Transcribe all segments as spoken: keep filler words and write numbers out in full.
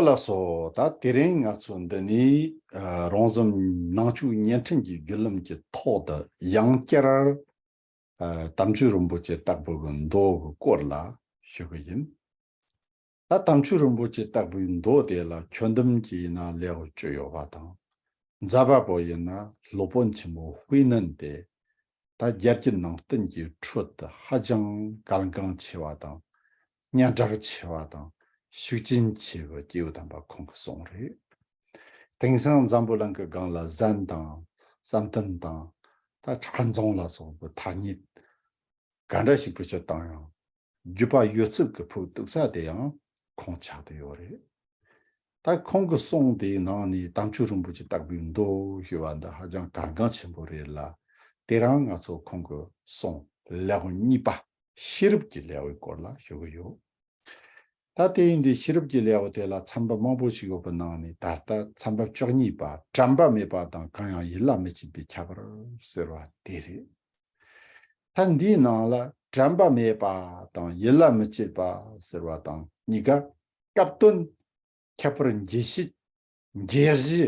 ལགས་སོ། ད་དེ་རིང་ང་ཚོ་འདི་ནས་ཨ་རོང་ཟོམ་ནང་ཆོས་བརྙན་འཕྲིན་གྱི་བརྒྱུད་ལམ་གྱི་ཐོག་ཏུ་ཡང་བསྐྱར་ཨ་དམ་ཆོས་རིན་པོ་ཆེ་བརྟག་པའི་མདོ་གི་སྐོར་ལ་ཞུ་གི་ཡིན། ད་དམ་ཆོས་རིན་པོ་ཆེ་བརྟག་པའི་མདོ་དེ་ལ་ཁྱོན་བསྡོམས་ཀྱིས་ཡིན་ན་ལེའུ་བཅུ་ཡོད་པ་དང་། ཛ་བ་པོ་ཡིན་ན་སློབ་དཔོན་ཆེན་པོ་དཔེ་ནན་དེ། ད་རྒྱལ་གྱི་ནང་བསྟན་གྱི་ཁྲོད་དུ་ཧ་ཅང་གལ་འགངས་ཆེ་བ་དང་། སྙན་གྲགས་ཆེ་བ་དང་ཤུགས་རྐྱེན་ཆེ་བའི་སྐྱེས་བུ་དམ་པ་ཁོང་གི་གསུང་རེད། དེང་སང་འཛམ་བུ་གླིང་གི་སྒང་ལ་ཟན་དང་བསམ་གཏན་དང་། ད་ཕྲ་མཛངས་ལ་སོགས་པའི་ཐ་སྙད་ག་འདྲ་ཞིག་བེད་སྤྱོད་བཏང་ཡང་། བརྒྱུད་པ་ཡོད་ཚད་ཀྱི་ཕུགས་གཏུགས་ས་དེ་ཡང་ཁོང་ཆགས་བསྡད་ཡོད་རེད། ད་ཁོང་གི་གསུང་དེའི་ནང་ནས་དམ་ཆོས་རིན་པོ་ཆེ་བརྟག་པའི་མདོ་ཞེས་པ་འདི་ཧ་ཅང་གལ་འགངས་ཆེན་པོ་རེད་ལ། དེ་རིང་ང་ཚོ་ཁོང་གི་གསུང་ལེའུ་གཉིས་པ་ཤེས་རབ་ཀྱི་ལེའུའི་སྐོར་ལ་ཞུ་གི་ཡོད། ད་དེ་ཡིན་དུས་ཤེས་རབ་ཀྱི་ལེའུ་དེ་ལ་ཚན་པ་མང་པོ་ཞིག་ཡོད་པའི་ནང་ནས་ད་ལྟ་ཚན་པ་བཅུ་གཉིས་པ་དྲན་པ་མེད་པ་དང་གང་ཡང་ཡིད་ལ་མི་བྱེད་པའི་ཁྱད་པར་ཟེར་བ་དེ་རེད། ད་འདིའི་ནང་ལ་དྲན་པ་མེད་པ་དང་ཡིད་ལ་མི་བྱེད་པ་ཟེར་བ་དང་གཉིས་ཀ་སྐབས་དོན་ཁྱད་པར་འབྱེད་བྱེད་འབྱེད་གཞི་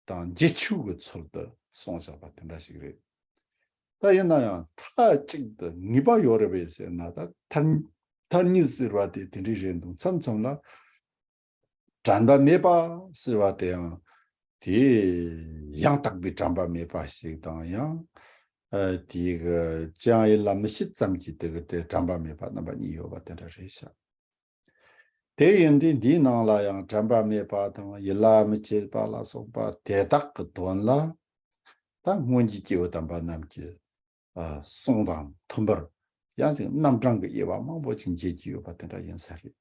དང་འབྱེད་ཆོས་ཀྱི་ཚུལ་དུ་གསུངས་བཞག་པ་དེ་འདྲ་ཞིག་རེད། ད་ཡིན་ན་ཡང་མཐའ་གཅིག་ཏུ་ངེས་པ་ཡོད་རེད་པས་ཟེར་ན། ད་ཐ་ཐ་སྙད་ཟེར་བ་དེ་དེ་འདྲའི་རེད་འདུག་མཚམས་མཚམས་ལ་དྲན་པ་མེད་པ་ཟེར་བ་དེ་ཡང་དེ་ཡང་དག་པའི་དྲན་པ་མེད་པ་ཞིག་དང་ཡང་ཨ་དེ་གི་ཅི་ཡང་ཡིད་ལ་མི་བྱེད་ཙམ་གྱི་དེ་གི་དེ་དྲན་པ་མེད་པ་རྣམ་པ་གཉིས་ཡོད་པ་དེ་འདྲ་རེད་ཤག་དེ་ཡིན་དུས་འདིའི་ནང་ལ་ཡང་དྲན་པ་མེད་པ་དང་ཡིད་ལ་མི་བྱེད་པ་ལ་སོགས་པ་དེ་དག་གི་དོན་ལ་ད་སྔོན་གྱི་སྐྱེས་བུ་དམ་པ་རྣམས་ཀྱི་ཨ་གསུང་དང་མཐུན་པར་ཡང་ཅིག་རྣམ་གྲངས་ཀྱི་དབྱེ་བ་མང་པོ་ཅིག་འབྱེད་ཀྱི་ཡོད་པ་དེ་འདྲ་ཡིན་ས་རེད།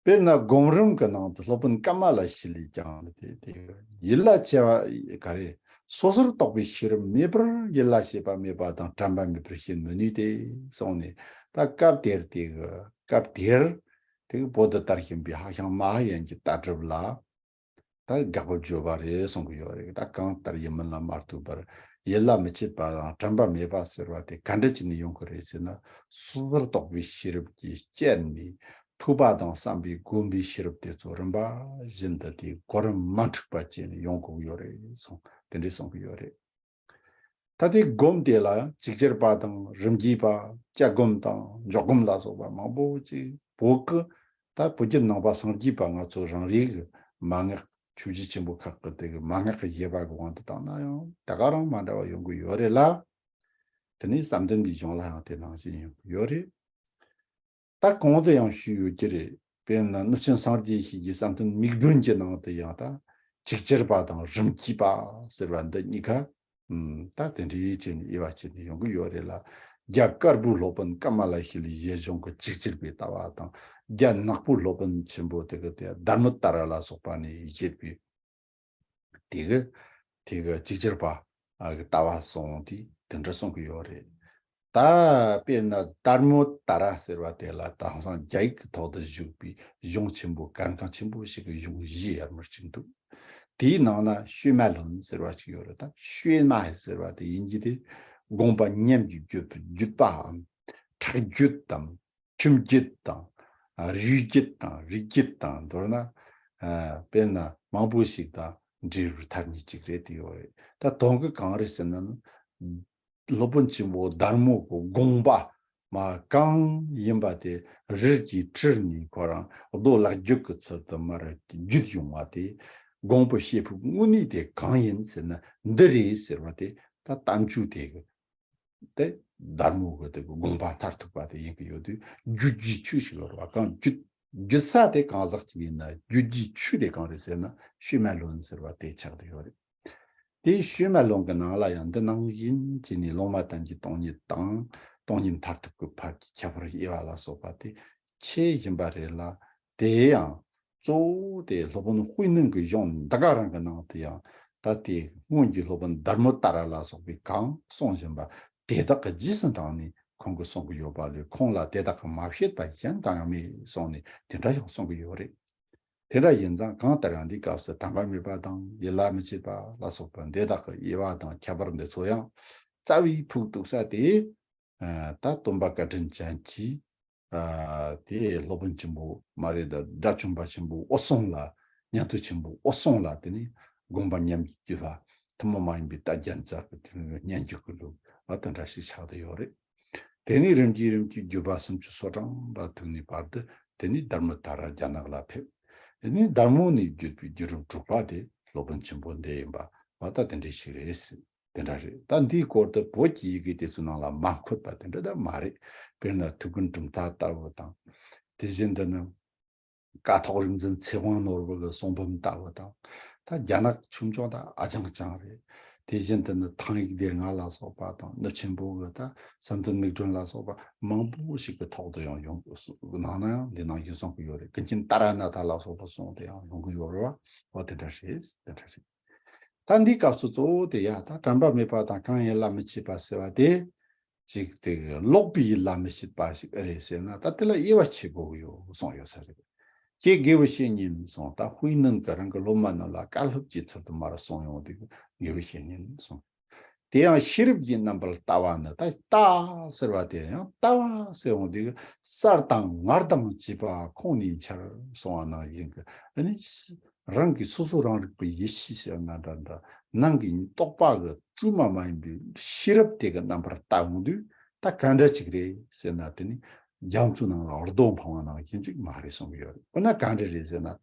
དཔེར་ན་སྒོམ་རིམ་གྱི་ནང་དུ་སློབ་དཔོན་ཀ་མ་ལ་ཤཱི་ལས་ཀྱང་དེ་དེ་ཡིད་ལ་བྱེད་པ་ག་རེ། སོ་སོར་རྟོག་པའི་ཤེས་རབ་མེད་པར་ཡིད་ལ་བྱེད་པ་མེད་པ་དང་དྲན་པ་མེད་པར་ཤེས་མི་ནུས་ཏེ་གསུངས་ནས། ད་སྐབས་དེར་དེ་གི་སྐབས་དེར་དེ་གི་བོད་དུ་དར་བཞིན་པའི་ཧྭ་ཤང་མ་ཧཱ་ཡན་གྱི་ལྟ་གྲུབ་ལ་ད་དགག་པ་བརྗོད་པ་རེད་གསུང་གི་ཡོད་རེད། ད་གང་ལྟར་ཡིན་མིན་ལ་མ་ལྟོས་པར་ཡིད་ལ་མི་བྱེད་པ་དང་དྲན་པ་མེད་པ་ཟེར་བ་དེ་ག་འདྲ་བྱས་ནས་ཡོང་གི་རེད་ཟེར་ན། སོ་སོར་རྟོག་པའི་ཤེས་རབ་ཀྱིས་དཔྱད་ནས་ཐོས་པ་དང་བསམ་པས་སྒོམ་པའི་ཤེས་རབ་དེ་ཚོ་རིམ་པ་བཞིན་དུ་དེ་གོ་རིམ་མ་འཁྲུགས་པ་བྱས་ནས་ཡོང་དགོས་ཡོད་རེད་གསུངས། དེ་འདྲས་གསུང་གི་ཡོད་རེད། ད་དེ་སྒོམ་དེ་ལ་ཅིག་ཅར་པ་དང་རིམ་གྱིས་པ། བཅའ་སྒོམ་དང་འཇོག་སྒོམ་ལ་སོགས་པ་མང་པོ་ཅིག་བོད་ཀྱི་ད་བོད་བརྒྱུད་ནང་པ་སངས་རྒྱས་པ་ང་ཚོ་རང་རེའི་གི་མན་ངག་ཆོས་བརྒྱུད་ཆེན་པོ་ཁག་གི་དེ་གི་མན་ངག་གི་དབྱེ་བ་གི་དབང་དུ་བཏང་ན་ཡང་ད་ག་རང་མ་འདྲ་བ་ཡོང་གི་ཡོད་རེད་ལ། དེ་ནས་བསམ་གཏན་གྱི་གཞུང་ལ་ཡང་དེ་ནང་བཞིན་ཡོང་གི་ཡོད་རེད། ད་གོང་དུ་ཡང་ཞུས་ཡོད་ཀྱི་རེད། དཔེར་ན་གནུབས་ཆེན་སངས་རྒྱས་ཞིག་གི་བསམ་གཏན་མིག་སྒྲོན་གྱི་ནང་དུ་ཡང་ད་ཅིག་ཅར་པ་དང་རིམ་གྱིས་པ་ཟེར་བ་འདི་གཉིས་ཀ་ཨུམ། ད་དེ་འདྲའི་བྱས་ནས་དབྱེ་བ་ཕྱེ་ནས་ཡོང་གི་ཡོད་རེད་ལ། རྒྱ་དཀར་པོའི་སློབ་དཔོན་ཀ་མ་ལ་ཤཱི་ལའི་བཞེད་གཞུང་གི་ཅིག་ཅར་པའི་ལྟ་བ་དང་། རྒྱ་ནག་པོའི་སློབ་དཔོན་ཆེན་པོ་དེ་གི་དེ་དྷརྨོ་ཏ་ར་ལ་སོགས་པ་ནས་བཞེད་པའི་དེ་གི་དེ་གི་ཅིག་ཅར་པ་གི་ལྟ་བ་གསུངས་ཏེ་དེ་འདྲ་གསུང་གི་ཡོད་རེད། ད་དཔེར་ན་དྷརྨོ་ཏ་ར་ཟེར་བ་དེ་ལ་དེང་སང་རྒྱ་ཡིག་གི་ཐོག་ཏུ་བཞུགས་པའི་གཞུང་ཆེན་པོ་གལ་འགངས་ཆེན་པོ་ཞིག་གི་གཞུང་བཞི་ཡར་མར་ཅིག་འདུག་དེའི་ནང་ན་ཤོད་མ་ལྷུན་ཟེར་བ་ཅིག་ཡོད་རེད། ད་ཤོད་མ་ཟེར་བ་དེ་ཡིན་གྱི་དེ་དགོངས་པ་ཉམས་ཀྱི་བརྒྱུད་བརྒྱུད་པའམ་ཁྲག་རྒྱུད་དམ་ཁྱིམ་རྒྱུད་དང་རུས་རྒྱུད་དང་རིགས་རྒྱུད་དང་མདོར་ན་ཨ་དཔེར་ན་མང་པོ་ཞིག་དང་འབྲེལ་བའི་ཐ་སྙད་ཅིག་རེད་དེ་ཡོད་རེད། ད་དོན་གྱི་གང་རེད་ཟེར་ན། སློབ་དཔོན་ཆེན་པོ་དྷརྨོ་གི་དགོངས་པ་མ་གང་ཡིན་པ་དེ་རིལ་གྱིས་བྲིས་ནས་ཁོ་རང་རྡོ་ལག་བརྒྱུད་ཀྱི་ཚུལ་དུ་མར་བརྒྱུད་ཡོང་བ་དེ། དགོངས་པའི་བཤད་ཕུགས་དངོས་གནས་དེ་གང་ཡིན་ཟེར་ན་འདི་རེད་ཟེར་བ་དེ་ད་དམ་ཆོས་དེ་གི་དེ་དྷརྨོ་གི་དེ་གི་དགོངས་པ་མཐར་ཐུག་པ་དེ་ཡིན་གྱི་ཡོད་དུས་བརྒྱུད་རྒྱུའི་ཆོས་ཤིག་ཡོད་རེད་བ། གང་བརྒྱུད་བརྒྱུད་ས་དེ་གང་ཟག་ཅིག་ཡིན་ན་བརྒྱུད་རྒྱུའི་ཆོས་དེ་གང་རེད་ཟེར་ན་ཤོད་མ་ལྷུན་ཟེར་བ་དེ་ཆགས་བསྡད་ཡོད་རེད། དེའི་ཤོད་མ་ལྷུན་གྱི་ནང་ལ་ཡང་འདི་ནང་བཞིན་བྱས་ནས་ལུང་མ་བསྟན་གྱི་སྟོང་ཉིད་དང་སྟོང་ཉིད་མཐར་ཐུག་གི་ཕར་གྱི་ཁྱད་པར་དབྱེ་བ་ལ་སོགས་པ་དེ་ཕྱེ་བཞིན་པ་རེད་ལ། དེ་ཡང་གཙོ་བོ་དེ་སློབ་དཔོན་དཔེ་ནན་གྱི་གཞུང་འདི་ག་རང་གི་ནང་དུ་ཡང་ད་དེ་སྔོན་གྱི་སློབ་དཔོན་དྷརྨོ་ཏ་ར་ལ་སོགས་པས་གང་གསུངས་བཞིན་པ་དེ་དག་གི་རྗེས་སུ་འབྲངས་ནས་ཁོང་གིས་གསུང་གི་ཡོད་པ་ལས་ཁོང་ལ་དེ་དག་གི་མ་བཤད་པ་གཞན་གང་ཡང་མེད་གསུངས་ནས་དེ་འདྲ་ཡང་གསུང་གི་ཡོད་རེད། དེ་འདྲ་ཡིན་ཙང་གང་ལྟར་ཡང་འདིའི་སྐབས་སུ་དྲན་པ་མེད་པ་དང་ཡིད་ལ་མི་བྱེད་པ་ལ་སོགས་པ་འདི་དག་གི་དབྱེ་བ་དང་ཁྱད་པར་འདི་ཚོ་ཡང་རྩ་བའི་ཕུགས་གཏུགས་ས་དེ་ད་སྟོན་པ་བཀའ་དྲིན་ཅན་གྱིས་ ཨ་དེ་སློབ་དཔོན་ཆེན་པོ་མ་རེད་ད། དགྲ་བཅོམ་པ་ཆེན་པོ་འོད་སྲུང་ལ། ཉན་ཐོས་ཆེན་པོ་འོད་སྲུང་ལ་དེ་ནི་དགོངས་པ་མཉམ་གྱི་རྒྱུད་ལ་ཐུན་མོང་མ་ཡིན་པའི་ལྟ་རྒྱ་མཛད་པའི་དེ་ནི་སྙན་བརྒྱུད་ཀྱི་ལུགས་ཨ་དེ་འདྲ་ཞིག་ཆགས་བསྡད་ཡོད་རེད། དེ་ནས་རིམ་གྱིས་རིམ་གྱིས་བརྒྱུད་པ་སུམ་ཅུ་སོ་གྲངས་ར་ཐུག་ནས་བར་དུ་དེ་ནས་དྷརྨ་ཏཱ་ར་རྒྱ་ནག་ལ་ཕེབས། དེ་ནས་དྷརྨོ་ནས་བརྒྱུད་པའི་བརྒྱུད་རིམ་དྲུག་པ་དེ་སློབ་དཔོན་ཆེན་པོ་འདི་ཡིན་པ་བ་ད་དེ་འདྲ་ཞིག་རེད་ཟེར། དེ་འདྲ་རེད། ད་འདིའི་སྐོར་དུ་བོད་ཀྱི་ཡི་གེ་དེ་ཚོའི་ནང་ལ་མ་འཁོད་པ་དེ་འདྲ་ད་མ་རེད། དཔེར་ན་ཐུའུ་བཀྭན་གྲུབ་མཐའ་ལྟ་བུ་དང་། དེ་བཞིན་དུ་ནི་ཀཿཐོག་རིག་འཛིན་ཚེ་དབང་ནོར་བུ་གི་གསུང་འབུམ་ལྟ་བུ་དང་། ད་རྒྱ་ནག་ཆོས་འབྱུང་ད་ཨ་ཅང་ཅང་རེད། དེ་བཞིན་དུ་ནི་ཐང་ཡིག་སྡེ་ལྔ་ལ་སོགས་པ་དང་། ནུབ་ཆེན་པོ་གི་ད་བསམ་གཏན་མིག་སྒྲོན་ལ་སོགས་པ་མང་པོ་ཞིག་གི་ཐོག་ཏུ་ཡང་ཡོང་། ནང་ན་ཡང་འདི་ནང་བཞིན་གསུང་གི་ཡོད་རེད། ཀུན་མཁྱེན་ཏཱ་ར་ནཱ་ཐ་ལ་སོགས་པ་གསུང་དེ་ཡང་ཡོང་གི་ཡོད་རེད་བ། འོ་དེ་འདྲ་རེད། དེ་འདྲ་རེད། ད་འདིའི་སྐབས་སུ་གཙོ་བོ་དེ་ཡ་ད་དྲན་པ་མེད་པ་དང་གང་ཡིན་ལ་མི་བྱེད་པ་ཟེར་བ་དེ། ཅིག་དེ་ལོག་པའི་ཡུལ་ལ་མི་བྱེད་པ་ཞིག་ཨེ་རེད་ཟེར་ན། ད་དེ་ལ་དབྱེ་བ་ཕྱེ་དགོས་ཀྱི་ཡོད་གསུངས་ཡོད་ས་རེད། ཀྱེ་དགེ་བའི་བཤེས་གཉེན་གསུངས། ད་དཔེར་ན་གི་རང་གི་སློབ་མ་རྣམས་ལ་བཀའ་སློབ་ཀྱི་ཚུལ་དུ་མར་གསུངས་ཡོང་དུས་དགེ་བའི་བཤེས་གཉེན་གསུངས། དེ་ཡང་ཤེས་རབ་ཀྱི་རྣམ་པར་ལྟ་བ་ནི། ད་ལྟ་ཟེར་བ་དེ་ཡང་ལྟ་བ་ཟེར་འོང་དུས་གསལ་དང་ངར་དང་བཅས་པ་ཁོང་ནས་འཆར་གསུངས་པ་ནང་བཞིན་གྱི་ཨ་ནི། རང་གི་སོ་སོ་རང་རིག་པའི་ཡེ་ཤེས་ཟེར་ན་འདྲ་འདྲ། ནང་གི་རྟོག་པ་གི་དྲི་མ་མ་ཡིན་པའི་ཤེས་རབ་དེ་གི་རྣམ་པར་བལྟ་འོང་དུས་ད་ག་འདྲ་ཅིག་རེད་ཟེར་ན། དེ་ནི་རྒྱ་མཚོའི་ནང་ལ་རྡོ་འཕངས་པ་ནང་བཞིན་ཅིག་མ་རེད་གསུང་གི་ཡོད་རེད། འོ་ན་ག་འདྲ་རེད་ཟེར་ན།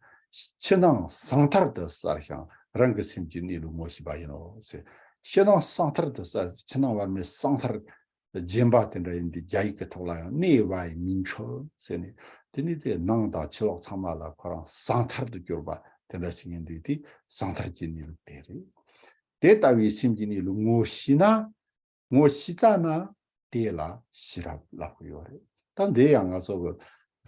ཕྱི་ནང་གསང་མཐར་དུ་གསལ་ཞིང་རང་གི་སེམས་ཀྱི་གནས་ལུགས་ངོ་ཤེས་པ་ཡིན་ནོ་ཟེར། ཕྱི་ནང་གསང་མཐར་དུ་གསལ། ཕྱི་ནང་བར་མའི་གསང་མཐར་རྗེན་པ་དེ་འདྲ་ཡིན་དུས་རྒྱ་ཡིག་གི་ཐོག་ལ་ཡང་内外明确ཟེར་ནས། དེ་ནི་དེ་ནང་དང་ཕྱི་ལོགས་ཚང་མ་ལ་ཁོ་རང་གསང་མཐར་དུ་གྱུར་པ་དེ་འདྲ་ཞིག་ཡིན་དུས་དེ་གསང་མཐར་གྱི་གནས་ལུགས་དེ་རེད། དེ་ལྟ་བུའི་སེམས་ཀྱི་གནས་ལུགས་ངོ་ཤེས་ན། ངོ་ཤེས་ཙ་ན་དེ་ལ་ཤེས་རབ་ལབ་ཀྱི་ཡོད་རེད། ད་འདི་ཡང་ང་ཚོ་གི་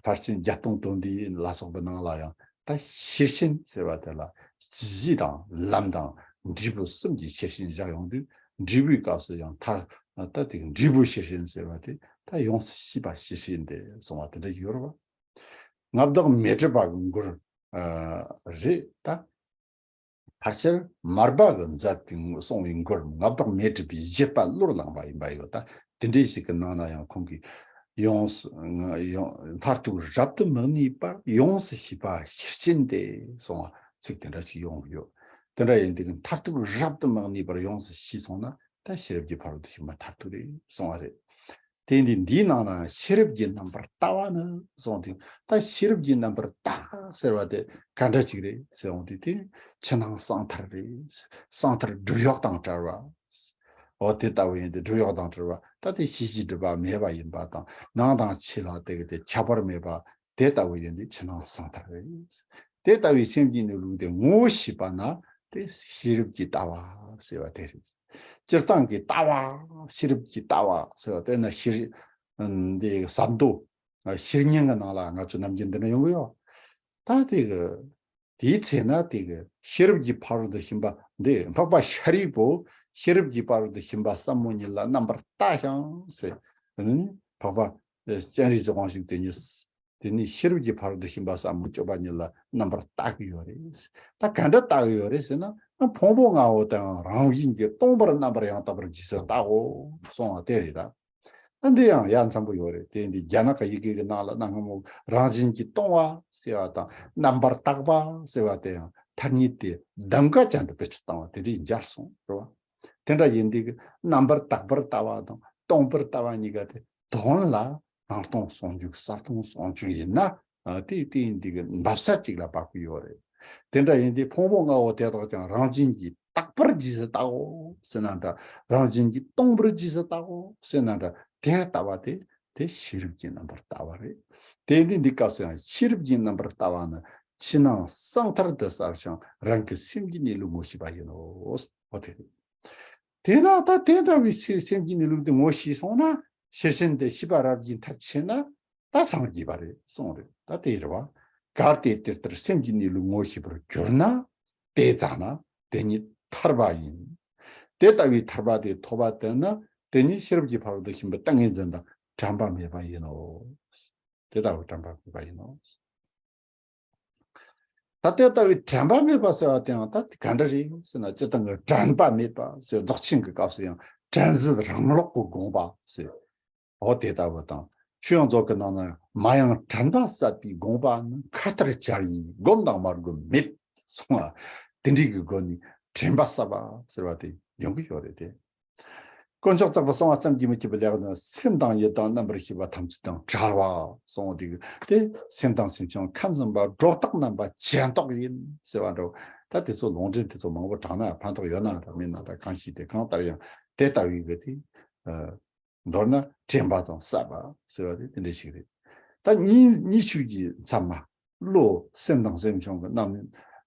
ཕར་ཕྱིན་བརྒྱད་སྟོང་དོན་བསྡུས་ལ་སོགས་པའི་ནང་ལ་ཡང་ད་ཤེར་ཕྱིན་ཟེར་བ་དེ་ལ་སྤྱི་གཞི་དང་ལམ་དང་འབྲས་བུ་གསུམ་གྱི་ཤེར་ཕྱིན་བཞག་ཡོང་དུས། འབྲས་བུའི་སྐབས་སུ་ཡང་མཐར་ད་དེ་འབྲས་བུ་ཤེར་ཕྱིན་ཟེར་བ་དེ་ད་ཡོངས་སུ་ཤེས་པ་ཤེར་ཕྱིན་དེ་གསུངས་པ་དེ་འདྲ་ཡོད་རེད་བ། མངའ་བདག་མཻ་ཏྲི་པ་གི་མགུར་ཨ་རེད་ད། ཕལ་ཆེར་མར་པ་གིས་མཛད་པའི་གསུངས་པའི་མགུར། མངའ་བདག་མཻ་ཏྲི་པའི་བཞེད་པ་བློར་བླངས་པ་ཡིན་པ་ཡོད་ད། དེ་འདྲའི་ཞིག་གི་ནང་ན་ཡང་ཁོང་གིས་ཡོངས་སུ་ཡོངས་མཐར་ཐུག་རབ་ཏུ་མི་གནས་པར་ཡོངས་སུ་ཤེས་པ་ཤེར་ཕྱིན་ཏེ་གསུངས་པ་ཚིག་དེ་འདྲ་ཞིག་ཡོང་གི་ཡོད། དེ་འདྲ་ཡིན་དུས་མཐར་ཐུག་རབ་ཏུ་མི་གནས་པར་ཡོངས་སུ་ཤེས་སོང་ན་ད་ཤེས་རབ་ཀྱི་ཕ་རོལ་ཏུ་ཕྱིན་པ་མཐར་ཐུག་རེད་གསུངས་པ་རེད། དེ་འདི་འདིའི་ནང་ན་ཤེས་རབ་ཀྱི་རྣམ་པར་ལྟ་བ་ནི་གསུངས་ཏེ། ད་ཤེས་རབ་ཀྱི་རྣམ་པར་ལྟ་ཟེར་བ་དེ་ག་འདྲ་ཅིག་རེད་ཟེར་འོང་དུས། དེ་ཕྱི་ནང་གསང་མཐར་རེད། གསང་མཐར་སྒྲིབ་གཡོགས་དང་བྲལ་བ། འོ་དེ་ལྟ་བུ་ཡིན་ཏེ། སྒྲིབ་གཡོགས་དང་བྲལ་བ་ད་དེ་ཤེས་བྱའི་སྒྲིབ་པ་མེད་པ་ཡིན་པ་དང་། ནང་དང་ཕྱི་ལ་དེ་གི་དེ་ཁྱད་པར་མེད་པ་དེ་ལྟ་བུ་ཡིན་ཏེ་ཕྱི་ནང་གསང་མཐར་རེད། དེ་ལྟ་བུའི་སེམས་ཀྱི་གནས་ལུགས་དེ་ངོ་ཤེས་པ་ན་དེ་ཤེས་རབ་ཀྱི་ལྟ་བ་ཟེར་བ་དེ་རེད། སྤྱིར་བཏང་གི་ལྟ་བ། ཤེས་རབ་ཀྱི་ལྟ་བ་ཟེར་བ་དཔེར་ན་ཤེས་རིག་འདི་ཟབ་མདོ་ཤེར་སྙིང་གི་ནང་ལ་ང་ཚོ་ནམ་རྒྱུན་འདི་འདྲ་ཡོང་གི་ཡོད། ད་དེ་གི་དེའི་ཚེ་ན་དེ་གི་ཤེས་རབ་ཀྱི་ཕ་རོལ་ཏུ་ཕྱིན་པ་འདི། འཕགས་པ་ཤཱ་རིའི་བུ་ཤེས་རབ་ཀྱི་ཕ་རོལ་ཏུ་ཕྱིན་པ་ཟབ་མོ་ཉིད་ལ་རྣམ་པར་ལྟ་ཞིང་ཟེར། འཕགས་པ་སྤྱན་རས་གཟིགས་དབང་ཕྱུག་དེ་ཉིད། དེ་ནི་ཤེས་རབ་ཀྱི་ཕ་རོལ་ཏུ་ཕྱིན་པ་ཟབ་མོ་སྤྱོད་པ་ཉིད་ལ་རྣམ་པར་ལྟ་གི་ཡོད་རེད། ད་ག་འདྲ་ལྟ་གི་ཡོད་རེད་ཟེར་ན། ཕུང་པོ་ལྔ་པོ་དེའང་རང་བཞིན་གྱིས་སྟོང་པར་རྣམ་པར་ཡང་དག་པར་རྗེས་སུ་བལྟའོ་གསུངས་པ་དེ་རེད་ད། ད་འདི་ཡང་ཡ་མཚན་པོ་ཡོད་རེད། དེ་འདི་རྒྱ་ནག་གི་ཡི་གེ་གི་ནང་ལ་གནའ་སྔ་མོ་རང་བཞིན་གྱིས་སྟོང་པ་ཟེར་བ་དང་རྣམ་པར་དག་པ་ཟེར་བ་དེ་ཡང་ཐ་སྙད་དེ་གདམ་ག་ཅན་དུ་བེད་སྤྱོད་བཏང་བ་དེ་འདྲའི་སྦྱར་སོང་རེད་བ། དེ་འདྲ་ཡིན་དུས་རྣམ་པར་དག་པར་ལྟ་བ་དང་སྟོང་པར་ལྟ་བ་གཉིས་ཀ་དེ་དོན་ལ་སྣང་སྟོང་ཟུང་འཇུག་གསལ་སྟོང་ཟུང་འཇུག་ཡིན་ན། ཨ་དེ་དེ་ཡིན་དུས་ཀྱི་འབབ་ས་གཅིག་ལ་བབ་ཀྱི་ཡོད་རེད། དེ་འདྲ་ཡིན་དུས་ཕུང་པོ་ལྔ་པོ་དེ་དག་ཀྱང་རང་བཞིན་གྱིས་དག་པར་རྗེས་སུ་བལྟའོ་ཟེར་ན་འདྲ། རང་བཞིན་གྱིས་སྟོང་པར་རྗེས་སུ་བལྟའོ་ཟེར་ན་འདྲ། དེར་ལྟ་བ་དེ་དེ་ཤེས་རབ་ཀྱི་རྣམ་པར་ལྟ་བ་རེད། དེ་ཡིན་དུས་འདི་སྐབས་སུ་ཡང་ཤེས་རབ་ཀྱི་རྣམ་པར་ལྟ་བ་ནི་ཕྱི་ནང་གསང་མཐར་དུ་གསལ་ཞིང་རང་གི་སེམས་ཀྱི་གནས་ལུགས་ངོ་ཤེས་པ་ཡིན་ནོ། འོ་དེ་རེད། དེས་ན་ད་དེ་འདྲ་བའི་ཚེ་སེམས་ཀྱི་གནས་ལུགས་དེ་ངོ་ཤེས་སོང་ན། ཤེར་ཕྱིན་དེ་ཤེས་པ་རབ་ཀྱིས་མཐར་ཕྱིན་ན་ད་སངས་རྒྱས་པ་རེད་གསུངས་རེད། ད་དེ་རེད་བ། གལ་ཏེ་དེ་ལྟར་སེམས་ཀྱི་གནས་ལུགས་ངོ་ཤེས་པར་གྱུར་ན། དེ་ཙ་ན་དེ་ཉིད་ཐར་པ་ཡིན། དེ་ལྟ་བུའི་ཐར་པ་དེ་ཐོབ་པ་དེ་ན་དེ་ཉིད་ཤེས་རབ་ཀྱི་ཕ་རོལ་ཏུ་ཕྱིན་པའི་ཏིང་ངེ་འཛིན་དང་དྲན་པ་མེད་པ་ཡིན་ནོ། དེ་ལྟ་བུའི་དྲན་པ་མེད་པ་ཡིན་ནོ། ད་དེ་ལྟ་བུའི་དྲན་པ་མེད་པ་ཟེར་བ་དེའང་ད་ག་འདྲ་རེད་ཟེར་ན། སྤྱིར་བཏང་གི་དྲན་པ་མེད་པ་ཟེར། རྫོགས་ཆེན་གྱི་སྐབས་སུ་ཡང་དྲན་གཟུགས་རང་ལོག་གི་དགོངས་པ་ཟེར། འོ་དེ་ལྟ་བུ་དང་ ཆོས་དབྱིངས་རྫོགས་ཀྱི་ནང་ན་མ་ཡེངས་དྲན་པ་བསད་པའི་དགོངས་པ་ནི། མཁའ་ལྟར་འཆར་ཡིན་སྒོམ་དང་མ་སྒོམ་མེད་གསུངས་པ། དེ་འདྲའི་གི་སྒོ་ནས་དྲན་པ་བསད་པ་ཟེར་བ་དེ་ཡོང་གི་ཡོད་རེད་དེ། དཀོན་མཆོག་གཙུག་པུ་གསང་བ་བསམ་གྱིས་མི་ཁྱབ་པའི་ལེའུ་ནི། སེམས་དང་ཡིད་དང་རྣམ་པར་ཤེས་པ་ཐམས་ཅད་དང་བྲལ་བ་གསུངས་པ་དེ་གི་དེ། སེམས་དང་སེམས་བྱུང་ཁམས་གསུམ་པ་སྒྲོ་བཏགས་རྣམ་པ་ཅན་རྟོགས་ཡིན་ཟེར་བ་འདྲ་བོ། ད་དེ་ཚོ་ལུང་འདྲེན་དེ་ཚོ་མང་པོ་དྲངས་ན་ཕན་ཐོགས་ཡོད་ན་འདྲ་མེད་ན་འདྲ། གང་ཞིག་དེ་གང་ལྟར་ཡང་དེ་ལྟ་བུའི་གི་དེ། མདོར་ན་དྲན་པ་དང་བསད་པ་ཟེར་བ་དེ་དེ་འདྲ་ཞིག་རེད། ད་གཉིས་གཉིས་ཆོས་ཀྱི་མཚན་མ། བློ། སེམས་དང་སེམས་བྱུང་གི་རྣམ།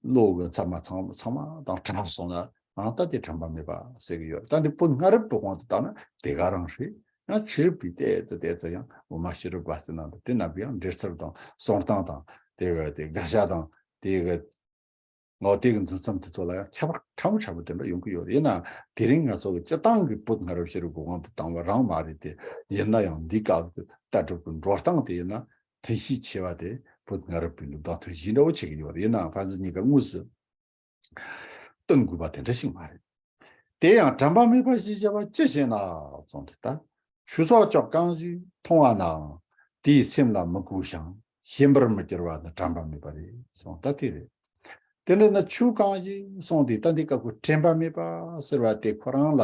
བློ་གི་མཚན་མ་ཚང་ཚང་མ་དང་བྲལ་སོང་ན། ཨང་། ད་དེ་དྲན་པ་མེད་པ་ཟེར་གི་ཡོད། ད་འདི་བོད་སྔ་རབས་པའི་དབང་དུ་བཏང་ན་དེ་ག་རང་རེད། ཡང་ཕྱི་རབས་པའི་ཏོག་ཙམ་ཏོག་ཙམ་ཡང་དབུ་མ་ཕྱི་རབས་པ་ཟེར་ན་འདི་དེ་རྣམས་ཡང་འགྲེལ་ཚུལ་དང་གསུང་སྟངས་དང་དེ་གི་དེ་དགག་བྱ་དང་དེ་གི། ངོ་དེ་གི་འཛིན་མཚམས་དེ་ཚོ་ལ་ཡང་ཁྱད་པར་ཕྲ་མོ་ཕྲ་མོ་དེ་འདྲ་ཡོང་གི་ཡོད་རེད། ཡིན་ན་དེ་རིང་ང་ཚོ་གི་སྤྱིར་བཏང་གི་བོད་སྔ་རབས་ཕྱི་རབས་ཀྱི་དབང་དུ་བཏང་བ་རང་མ་རེད་དེ། ཡིན་ན་ཡང་འདི་སྐབས་ཀྱི་ལྟ་གྲུབ་ཀྱི་འགྲོ་སྟངས་དེ་ཡིན་ན་ཐུན་བཞི་ཆེ་བ་དེ་བོད་སྔ་རབས་པའི་ལུགས་དང་ཐུན་བཞི་འདྲ་བོ་བྱེད་ཀྱི་ཡོད་རེད། ཡིན་ནའང་ཕན་ཚུན་གཉིས་ཀ་དངོས་སུ་སྟོན་དགོས་པ་དེ་འདྲ་ཞིག་མ་རེད། དེ་ཡང་དྲན་པ་མེད་པ་ཞེས་བྱ་བ་ཅི་ཞེ་ན་གསུངས་ཏེ། ད་ཆོས་སྲོག་ཆགས་གང་ཞིག་མཐོང་བ་ནའང་། དེའི་སེམས་ལ་མི་གོ་ཞིང་ཞེན་པར་མི་འགྱུར་བ་ནི་དྲན་པ་མེད་པ་རེད་གསུངས། ད་དེ་རེད། དེ་འདྲ་ན་ཆོས་གང་ཞིག་གསུངས་ཏེ། ད་འདི་སྐབས་ཀྱི་དྲན་པ་མེད་པ་ཟེར་བ་དེ་ཁོ་རང་ལ་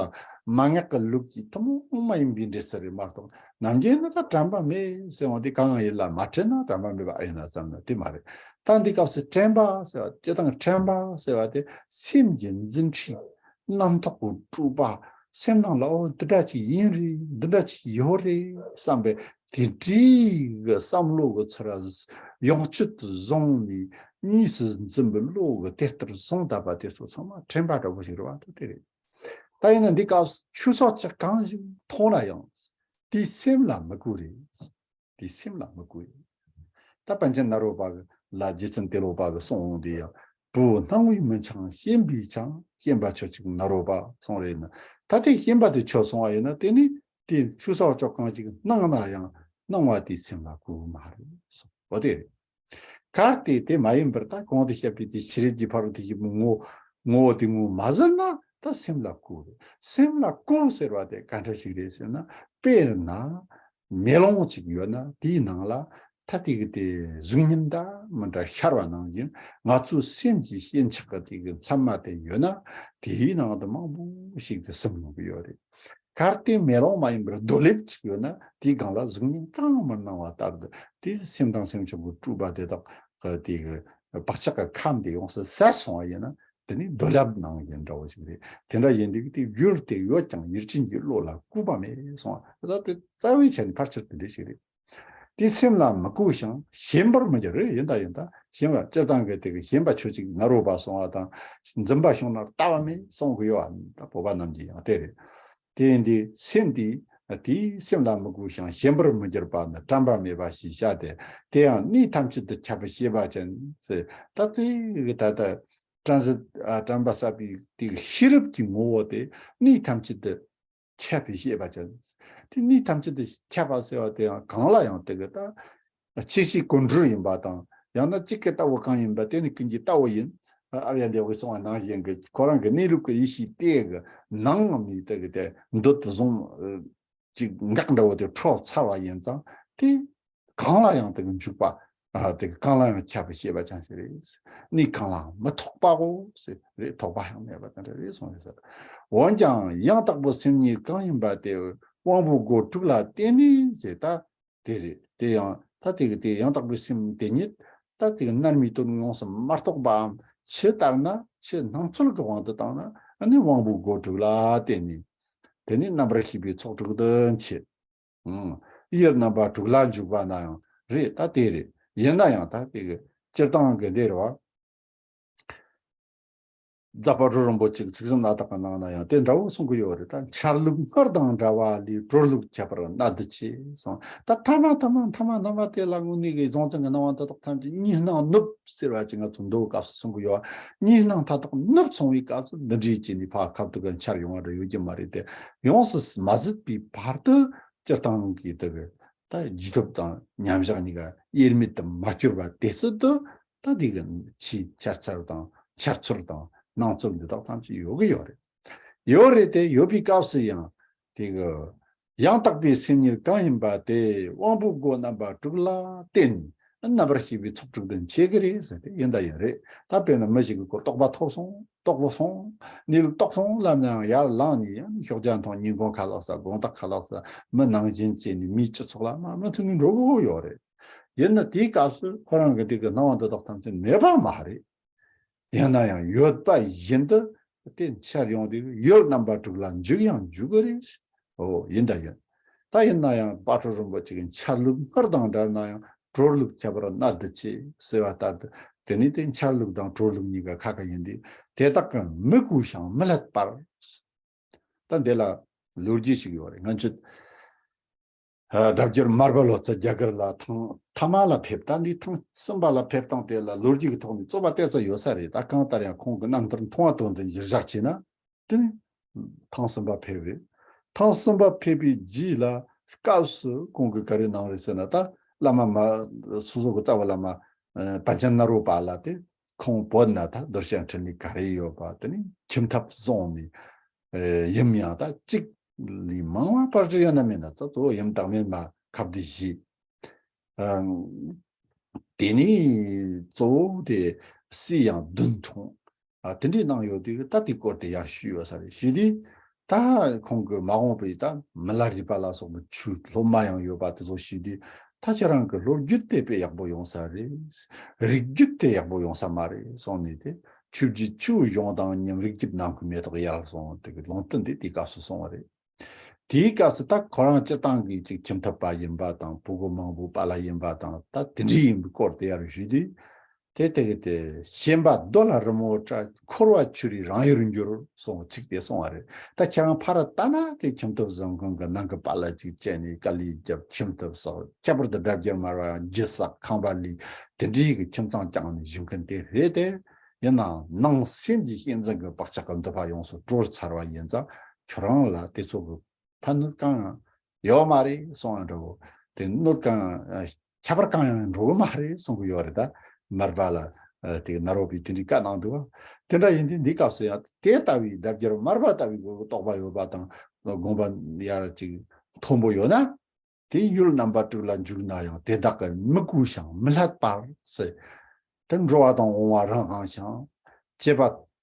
མན་ངག་གི་ལུགས་ཀྱི་ཐུན་མོང་མ་ཡིན་པའི་འགྲེལ་ཚུལ་རེད་མ་གཏོགས། ནམ་རྒྱུན་ནི་ད་དྲན་པ་མེད་ཟེར་བ་དེ་གང་ཡིན་ལ་མ་དྲན་ན་དྲན་པ་མེད་པ་ཨེ་ཡིན་ན་བསམ་ན་དེ་མ་རེད། ད་འདི་སྐབས་སུ་དྲན་པ་ཟེར་བ། སྤྱིར་བཏང་དྲན་པ་ཟེར་བ་དེ་སེམས་ཀྱི་འཛིན་ཁྲིད། རྣམ་རྟོག་གི་སྤྲོས་པ། སེམས་ནང་ལ་འོ་འདི་འདྲ་ཅིག་ཡིན་རེད། འདི་འདྲ་ཅིག་ཡོད་རེད་བསམ་པའི་དེ་འདྲའི་གི་བསམ་བློ་གི་ཚུལ་ཡོངས་གཅོད་དུ་བཟུང་ནས་གཉིས་སུ་འཛིན་པའི་བློ་གི་དེ་ལྟར་བཟུང་བསྡད་པ་དེ་ཚོ་ཚང་མ་དྲན་པ་འདྲ་བོ་ཞིག་རེད་བ། ད་དེ་རེད། ད་ཡིན་ན་འདི་སྐབས་སུ་ཆོས་སྲོག་ཆགས་གང་ཞིག་མཐོང་ན་ཡང་དེའི་སེམས་ལ་མི་གོ་རེད། དེའི་སེམས་ལ་མི་གོ་རེད། ད་པཎ་ཆེན་ནཱ་རོ་པ་གི་ལ་རྗེ་བཙུན་ཏེ་ལོ་པ་གི་གསུང་འོང་དེ་ཡང་། བུ་སྣང་བས་མི་འཆིང་ཞེན་པས་འཆིང་། ཞེན་པ་ཁྱོད་ཅག་ནཱ་རོ་པ་གསུང་རེད་ན། ད་དེ་ཞེན་པ་དེ་ཆོད་སོང་བ་ཡིན་ན་དེ་ནི་དེ་ཆོས་སྲོག་ཆགས་གང་ཞིག་སྣང་ན་ཡང་སྣང་བ་དེའི་སེམས་ལ་གོ་གི་མ་རེད་གསུང་། འོ་དེ་རེད། གལ་ཏེ་དེ་མ་ཡིན་པར་ད་གོང་དུ་བཤད་པའི་དེ་ཕྱི་རོལ་གྱི་ཕ་རོལ་ཏུ་ཕྱིན་པའི་ངོ་ངོ་བོ་དེ་ངོ་མ་ཟིན་ན་ད་སེམས་ལ་གོ་རེད། སེམས་ལ་གོ་ཟེར་བ་དེ་ག་འདྲ་ཞིག་རེད་ཟེར་ན། དཔེར་ན་མེ་ལོང་ཅིག་ཡོད་ན་དེའི་ནང་ལ་ད་དེ་གི་དེ་གཟུགས་བརྙན་འདྲ་མི་འདྲ་ཤར་བ་ནང་བཞིན་ང་ཚོའི་སེམས་ཀྱི་ཞེན་ཆགས་ཀྱི་དེ་གི་མཚན་མ་དེ་ཡོད་ན་དེའི་ནང་དུ་མང་པོ་ཞིག་དེ་སིམ་ཡོང་གི་ཡོད་རེད། གལ་ཏེ་མེ་ལོང་མ་ཡིན་པར་རྡོ་ལེབ་ཅིག་ཡོད་ན་དེའི་སྒང་ལ་གཟུགས་བརྙན་གང་མི་སྣང་བ་ལྟར་དུ་དེ་སེམས་དང་སེམས་བྱུང་གི་སྤྲོས་པ་དེ་དག་གི་དེ་གི་བག་ཆགས་ཀྱི་ཁམས་དེ་ཡོངས་སུ་ཟད་སོང་བ་ཡིན་ན། དེ་ནི་རྡོ་ལེབ་ནང་བཞིན་འདྲ་བོ་ཞིག་རེད། དེ་འདྲ་ཡིན་དུས་དེ་ཡུལ་དེ་ཡོད་ཀྱང་ཡུལ་ཅན་གྱི་བློ་ལ་གོ་བ་མེད་སོང་བ། ད་དེ་རྩ་བའི་ཆ་ནས་ཕལ་ཆེར་དེ་འདྲ་ཞིག་རེད། དེ་སེམས་ལ་མི་གོ་ཞིང་ཞེན་པར་མི་འགྱུར་རེད། ཡིན་ད་ཡིན་ད་ཞེན་པ་སྤྱིར་བཏང་གི་དེ་གི་ཞེན་པ་ཆོས་ཅིག་ནཱ་རོ་པ་སོང་བ་དང་འཛིན་པ་བྱུང་ན་ལྟ་བ་མེད་སོང་གི་ཡོད་བ། ད་བོད་པ་རྣམས་ཀྱི་ཡང་དེ་རེད། དེ་ཡིན་དུས་སེམས་དེ་དེའི་སེམས་ལ་མི་གོ་ཞིང་ཞེན་པར་མི་འགྱུར་བ་ནི་དྲན་པ་མེད་པ་ཞེས་བྱ་སྟེ། དེ་ཡང་གནས་ཐམས་ཅད་དུ་ཁྱབ་པའི་ཤེས་པ་ཅན་ཟེར། ད་དེ་གི་ད་ལྟ་དྲན་ས་ཨ་དྲན་པ་བསད་པའི་དེ་གི་ཤེས་རབ་ཀྱི་ངོ་བོ་དེ་གནས་ཐམས་ཅད་དུ་ཁྱབ་པའི་ཤེས་པ་ཅན། དེ་གནས་ཐམས་ཅད་དུ་ཁྱབ་པ་ཟེར་བ་དེ་ཡང་གང་ལ་ཡང་དེ་གི་ད་ཆོས་ཤེས་ཀུན་གྲོལ་ཡིན་པ་དང་། ཡང་ན་གཅིག་གི་ལྟ་བ་གང་ཡིན་པ་དེ་ནི་ཀུན་གྱི་ལྟ་བ་ཡིན། ཨ་ཨཱརྱ་དེ་བའི་གསུང་བ་ནང་བཞིན་གྱི་ཁོ་རང་གི་གནས་ལུགས་ཀྱི་ཡེ་ཤེས་དེ་གི་ནང་ནས་དེ་གི་དེ་འདོད་དུ་བཟུང་ཅིག་འགག་འདྲ་བོ་དེ་འཕྲོ་ཚར་བ་ཡིན་ཙང་དེ་གང་ལ་ཡང་དེ་གི་འཇུག་པ། ཨ་དེ་གི་གང་ལ་ཡང་ཁྱབ་པའི་ཤེས་པ་ཅན་ཞིག་རེད། གནས་གང་ལའང་མི་ཐོགས་པའོ་ཟེར་རེད། ཐོགས་པ་ཡང་མེད་པ་དེ་འདྲ་རེད་གསུངས་ཡོད་ཟེར། འོན་ཀྱང་ཡང་དག་པའི་སེམས་ཉིད་གང་ཡིན་པ་དེ་དབང་པོ་སྒོ་དྲུག་ལ་བརྟེན་ནས་ཟེར། ད་དེ་རེད། དེ་ཡང་ད་དེ་གི་དེ་ཡང་དག་པའི་སེམས་དེ་ཉིད་ད་དེ་གི་རྣལ་མའི་དོན་ཡོངས་སུ་མ་རྟོགས་པའམ་ཆོས་ལྟར་ན་ཆོས་སྣང་ཚུལ་གྱི་དབང་དུ་བཏང་ན་ཨ་ནི་དབང་པོའི་སྒོ་དྲུག་ལ་བརྟེན་ནས། དེ་ནི་རྣམ་པར་ཤེས་པའི་ཚོགས་དྲུག་ཏུ་མཆེད། ཨང་། དབྱེར་རྣམ་པ་དྲུག་ལ་འཇུག་པ་ན་ཡང་རེད། ད་དེ་རེད། ཡིན་ན་ཡང་ད་དེ་གི་སྤྱིར་བཏང་གི་འདི་རེད་བ། རྫ་དཔལ་སྤྲུལ་རིན་པོ་ཆེ་གི་ཚིག་ཟིན་སྣ་ཐག་གི་ནང་ན་ཡང་དེ་འདྲ་བོ་གསུང་གི་ཡོད་རེད། ད་འཆར་ལུགས་སྔར་དང་འདྲ་བ་ལས་གྲོལ་ལུགས་ཁྱད་པར་གནད་དུ་ཆེ་གསུངས། ད་ཐ་མ་ཐ་མ་ཐ་མ་ཐ་མ་དེ་ལ་དངོས་གནས་ཀྱི་གཟུང་འཛིན་གྱི་སྣང་བ་དེ་དག་ཐམས་ཅད་གཉིས་སྣང་ནུབ་ཟེར་བ་ཅིག་ང་ཚོ་མདོའི་སྐབས་སུ་གསུང་གི་ཡོད། གཉིས་སྣང་མཐའ་དག་ནུབ་སོང་བའི་སྐབས་སུ་འདི་འདྲའི་ཅིག་ནི་ཕར་ཁ་ཐུག་གི་འཆར་ཡོང་བ་འདྲ་ཡོད་ཀྱི་མ་རེད་དེ། ཡོངས་སུ་མ་ཟད་པའི་བར་དུ་སྤྱིར་བཏང་གི་དེ་གི་ད་རྒྱུ་སྟོབས་དང་མཉམ་བཞག་གཉིས་ཀ་དབྱེར་མེད་དུ་མ་གྱུར་པ་དེ་སྲིད་དུ་ད་དེ་གི་ཕྱིའི་འཆར་ཚུལ་དང་འཆར་ཚུལ་དང་སྣང་ཚུལ་འདི་དག་ཐམས་ཅད་ཡོད་གི་ཡོད་རེད། ཡོད་རེད་དེ། ཡོད་པའི་སྐབས་སུ་ཡང་དེ་གི་ ཡང་དག་པའི་སེམས་ཉིད་གང་ཡིན་པ་དེ་དབང་པོའི་སྒོ་རྣམ་པ་དྲུག་ལ་བརྟེན་ནས་རྣམ་པར་ཤེས་པའི་ཚོགས་དྲུག་ཏུ་འཆད་ཀྱི་རེད་ཟེར་ཏེ་ཡིན་ད་ཡིན་རེད། ད་དཔེར་ན་མི་ཞིག་གི་གོ་རྟོགས་པ་ཐོབ་སོང་རྟོགས་པ་སོང་གནས་ལུགས་རྟོགས་སོང་ལབ་ནའང་ཡར་ལངས་ནས་ཡང་ཤོག་བྱ་མཐོང་ཉིན་གུང་ཁ་ལག་ཟ་དགོང་དག་ཁ་ལག་ཟ་མི་ནང་བཞིན་བྱས་ནས་མིའི་སྤྱི་ཚོགས་ལ་མ་མུ་མཐུད་ནས་འགྲོ་གི་ཡོད་རེད། ཡིན་ན་དེའི་སྐབས་སུ་ཁོ་རང་གི་དེ་གི་སྣང་བ་འདི་དག་ཐམས་ཅད་མེད་པ་མ་རེད། ཡང་ན་ཡང་ཡོད་པ་བཞིན་དུ་དེ་འཆར་ཡོང་དུས་ཡུལ་རྣམ་པ་དྲུག་ལ་འཇུག་ཡང་འཇུག་གི་རེད། འོ་ཡིན་ད་ཡིན། ད་ཡིན་ན་ཡང་དཔལ་སྤྲུལ་རིན་པོ་ཆེ་གི་འཆར་ལུགས་སྔར་དང་འདྲ་ན་ཡང་གྲོལ་ལུགས་ཁྱད་པར་གནད་དུ་ཆེ་ཟེར་བ་ལྟར་དུ་དེ་ནི་དེ་འཆར་ལུགས་དང་གྲོལ་ལུགས་གཉིས་ཀ་ཁ་ཁ་ཡིན་དུས་དེ་དག་གི་མི་གོས་ཤིང་མི་བསླད་པར། ད་འདི་ལ་ལོ་རྒྱུས་ཤིག་ཡོད་རེད། ང་ཚོས་ཨ་སྒྲ་བསྒྱུར་མར་པ་ལོ་ཙཱ་རྒྱ་གར་ལ་ཐང་ཐ་མ་ལ་ཕེབས། ད་འདི་ཐེངས་གསུམ་པ་ལ་ཕེབས་སྟངས་དེ་ལ་ལོ་རྒྱུས་ཀྱི་ཐོག་ནས་རྩོད་པ་ཏོག་ཙམ་ཡོད་ས་རེད། ད་གང་ལྟར་ཡང་ཁོང་གི་རྣམ་ཐར་མཐོང་བ་དོན་དུ་གཞིར་བཞག་བྱས་ན་དེ་ནི་ཐེངས་གསུམ་པ་ཕེབས་རེད། ཐེངས་གསུམ་པ་ཕེབས་པའི་རྗེས་ལ་སྐབས་སུ་ཁོང་གིས་ག་རེ་གནང་རེད་ཟེར་ན། ད་བླ་མ་མ་སོ་སོ་གི་རྩ་བའི་བླ་མ་ཨ་པཎ་ཆེན་ནཱ་རོ་པ་ལ་དེ་ཁོང་བོད་ན་ད་རྡོ་རྗེ་འཕྲིན་ལས་ག་རེ་ཡོད་པ་དེ་ནི་ཁྱིམ་ཐབ་བཟུང་ནས། ཨེ་ཡུམ་ཡང་ད་གཅིག་ལས་མང་བ་པར་ཅི་ཡོད་ན་མེད་ན་ད་གཙོ་བོ་ཡུམ་བདག་མེད་མ་ཁ་བདེ་བཞི། ཨམ། དེ་ནས་གཙོ་བོ་དེ་སྲས་ཡང་བདུན་འཁྲུངས། ཨ་དེ་འདྲའི་གནང་ཡོད་དུས་ད་དེའི་སྐོར་དེ་ཡང་ཞུས་ཡོད་ས་རེད། ཞུས་དུས་ད་ཁོང་གི་མ་འོངས་པའི་ད་མི་ལ་རས་པ་ལ་སོགས་པའི་ཆོས་སློབ་མ་ཡང་ཡོད་པ་དེ་ཚོ་ཞུས་དུས་ད་ཁྱེད་རང་གི་སློབ་རྒྱུད་དེ་དཔེ་ཡག་པོ་ཡོང་ས་རེད། རིག་རྒྱུད་དེ་ཡག་པོ་ཡོང་ས་མ་རེད་གསུངས་ནས་དེ། ཆོས་བརྒྱུད་ཆོས་གཞུང་དང་ཉམས་རིག་རྒྱུད་ནང་གི་མེ་ཏོག་ཡར་སོང་དེ་གི་ལུང་བསྟན་དེ་དེའི་སྐབས་སུ་སོང་བ་རེད། དེའི་སྐབས་སུ་ད་ཁོ་རང་སྤྱིར་བཏང་གི་ཅིག་ཁྱིམ་ཐབ་པ་ཡིན་པ་དང་ཕྲུ་གུ་མང་པོའི་པཱ་ལགས་ཡིན་པ་དང་ད་དེ་འདྲའི་ཡིན་པའི་སྐོར་དེ་ཡར་ཞུས་དུས། དེ་དེ་གི་དེ་ཞེན་པ་རྡོ་ལ་རི་མོ་བྲིས། འཁོར་བ་ཆུ་རུའི་རང་ཡུལ་འགྱུར་གསུངས་པའི་ཚིག་དེ་གསུངས་པ་རེད། ད་ཁྱེད་རང་ཕར་ལྟ་ན་དེ་ཁྱིམ་ཐབ་བཟང་ཁང་གི་ནང་གི་པཱ་ལགས་ཅིག་བྱས་ནས་དཀའ་ལས་བརྒྱབ། ཁྱིམ་ཐབ་བསགས། ཁྱད་པར་དུ་སྒྲ་བསྒྱུར་མར་པ་ཡང་རྒྱུ་བསགས། ཁང་པ་ལས། དེ་འདྲའི་གི་ཁྱིམ་ཚང་བསྐྱངས་ནས་བཞུགས་མཁན་དེ་རེད་དེ། ཡིན་ནའང་ནང་སེམས་ཀྱི་གཤིས་འཛིན་གྱི་བག་ཆགས་ཀྱི་འདུན་པ་ཡོངས་སུ་གྲོལ་ཚར་བ་ཡིན་ཙང་ཁྱོད་རང་ལ་དེ་ཚོ་གི་ཕན་གནོད་གང་ཡང་ཡོད་མ་རེད་གསུང་ཡང་འགྲོ་གི། དེ་གནོད་གང་ཡང་ཁྱད་པར་གང་ཡང་འགྲོ་གི་མ་རེད་གསུང་གི་ཡོད་རེད། ད་མར་པ་ལ་ཨ་དེ་ནཱ་རོ་པས་དེ་འདྲའི་བཀའ་གནང་འདུག་བ། དེ་འདྲ་ཡིན་དུས་འདི་སྐབས་སུ་ཡང་དེ་ལྟ་བུའི་སྒྲ་བསྒྱུར་མར་པ་ལྟ་བུའི་གི་རྟོགས་པ་ཡོད་པ་དང་དགོངས་པ་ཡར་ཅིག་མཐོན་པོ་ཡོད་ན། དེ་ཡུལ་རྣམ་པ་དྲུག་ལ་འཇུག་ན་ཡང་དེ་དག་གི་མི་གོས་ཤིང་མི་བསླད་པར་ཟེར། དེ་འགྲོ་བ་དང་འོང་བ་རང་དབང་ཞིང་། སྐྱེས་པ་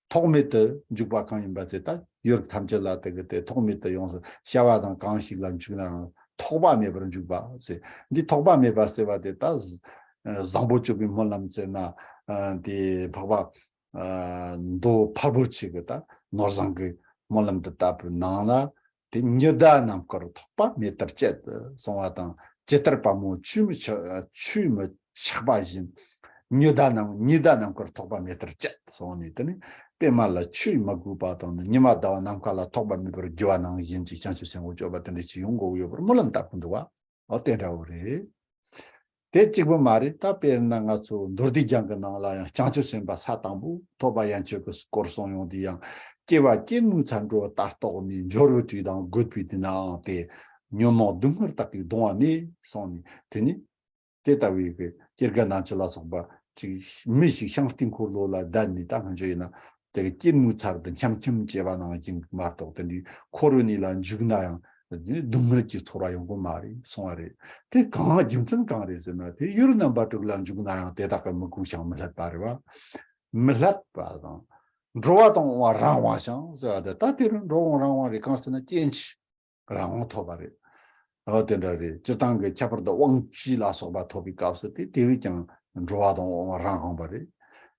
ཐོག་མེད་དུ་འཇུག་པ་གང་ཡིན་པ་དེ་ལྟར་ཡུལ་ཐམས་ཅད་ལ་དེ་གི་དེ་ཐོག་མེད་དུ་ཡོངས་སུ་བྱ་བ་དང་གང་ཞིག་ལ་འཇུག་ན་ཡང་ཐོགས་པ་མེད་པར་འཇུག་པ་ཟེར། འདི་ཐོགས་པ་མེད་པ་ཟེར་བ་དེ་ད་བཟང་པོ་སྤྱོད་པའི་སྨོན་ལམ་ཟེར་ན་དེ་འཕགས་པ་མདོ་ཕལ་པོ་ཆེ་གི་ད་ནོར་བཟང་གི་སྨོན་ལམ་དུ་བཏབ་པའི་ནང་ལ། དེ་ཉི་ཟླ་ནམ་མཁར་ཐོགས་པ་མེ་ལྟར་བཅད་གསུང་བ་དང་། ཇི་ལྟར་པདྨོ་ཆུས་མི་ཆགས་ཆུས་མི་ཆགས་པ་བཞིན། ཉི་ཟླ་ནམ་ཉི་ཟླ་ནམ་མཁར་ཐོགས་པ་མེ་ལྟར་བཅད་གསུངས་ནས་དེ་ནི་པདྨ་ལ་ཆུས་མ་གོས་པ་དང་ནི་ཉི་མ་ཟླ་བ་ནམ་མཁའ་ལ་ཐོགས་པ་མེད་པར་རྒྱུ་བ་ནང་བཞིན་གྱི་བྱང་ཆུབ་སེམས་དབང་སྤྱོད་པ་དེ་འདྲ་ཞིག་ཡོང་དགོས་ཡོད་པར་སྨོན་ལམ་བཏབ་ཀྱི་འདུག་བ། འོ་དེ་འདྲ་བོ་རེད། དེ་གཅིག་པུ་མ་རེད། ད་དཔེར་ན་ང་ཚོ་མདོ་སྡེ་རྒྱན་གྱི་ནང་ལ་ཡང་བྱང་ཆུབ་སེམས་དཔའ་ས་དང་པོ་ཐོབ་པ་ཡན་ཆད་ཀྱི་སྐོར་གསུངས་ཡོང་དུས་ཡང་། སྐྱེ་བ་སྐྱེད་མོས་ཚལ་འགྲོ་ལྟར་རྟོགས་ནས། འབྱོར་བའི་དུས་དང་རྒུད་པའི་དུས་ནའང་སྟེ། ཉོན་མོངས་སྡུག་བསྔལ་དག་གིས་གདུང་བ་མེད་གསུངས་ནས་དེ་ནི། དེ་ལྟ་བུའི་གི་སྐྱེ་རྒ་ན་འཆི་ལ་སོགས་པ་ཅིག་མི་ཞིག་བྱང་སྟེང་འཁོར་ལོ་ལ་བསྡད་ནས་ད་སྔོན་ཆད་ཡིན་ན་དེ་གི་སྐྱེད་མོས་ཚལ་དུ་ཉམས་ཁྱིམ་བྱེད་པ་ནང་བཞིན་མ་གཏོགས་དེ་འདྲའི་འཁོར་བའི་གནས་ལ་འཇུག་ན་ཡང་སྡུག་བསྔལ་གྱི་ཚོར་བ་ཡོང་གི་མ་རེད་གསུང་བ་རེད། དེ་གང་རྒྱུ་མཚན་གང་རེད་ཟེར་ན། དེ་ཡུལ་རྣམ་པ་དྲུག་ལ་འཇུག་ན་ཡང་དེ་དག་གི་མི་གོས་ཤིང་མི་བསླད་པ་རེད་བ། མི་བསླད་པ་དང་། འགྲོ་བ་དང་འོང་བ་རང་དབང་ཞིང་ཟེར་བ་དེ་ད་དེ་རུ་འགྲོ་འོང་རང་དབང་རེད། གང་ཟེར་ན་སྐྱེ་འཆི། རང་དབང་ཐོབ་པ་རེད། འོ་དེ་འདྲ་རེད། སྤྱིར་བཏང་གི་ཁྱད་པར་དུ་དབང་བཅུ་ལ་སོགས་པ་ཐོབ་པའི་སྐབས་སུ་དེ་དེ་བས་ཀྱང་འགྲོ་བ་དང་འོང་བ་རང་དབང་བ་རེད།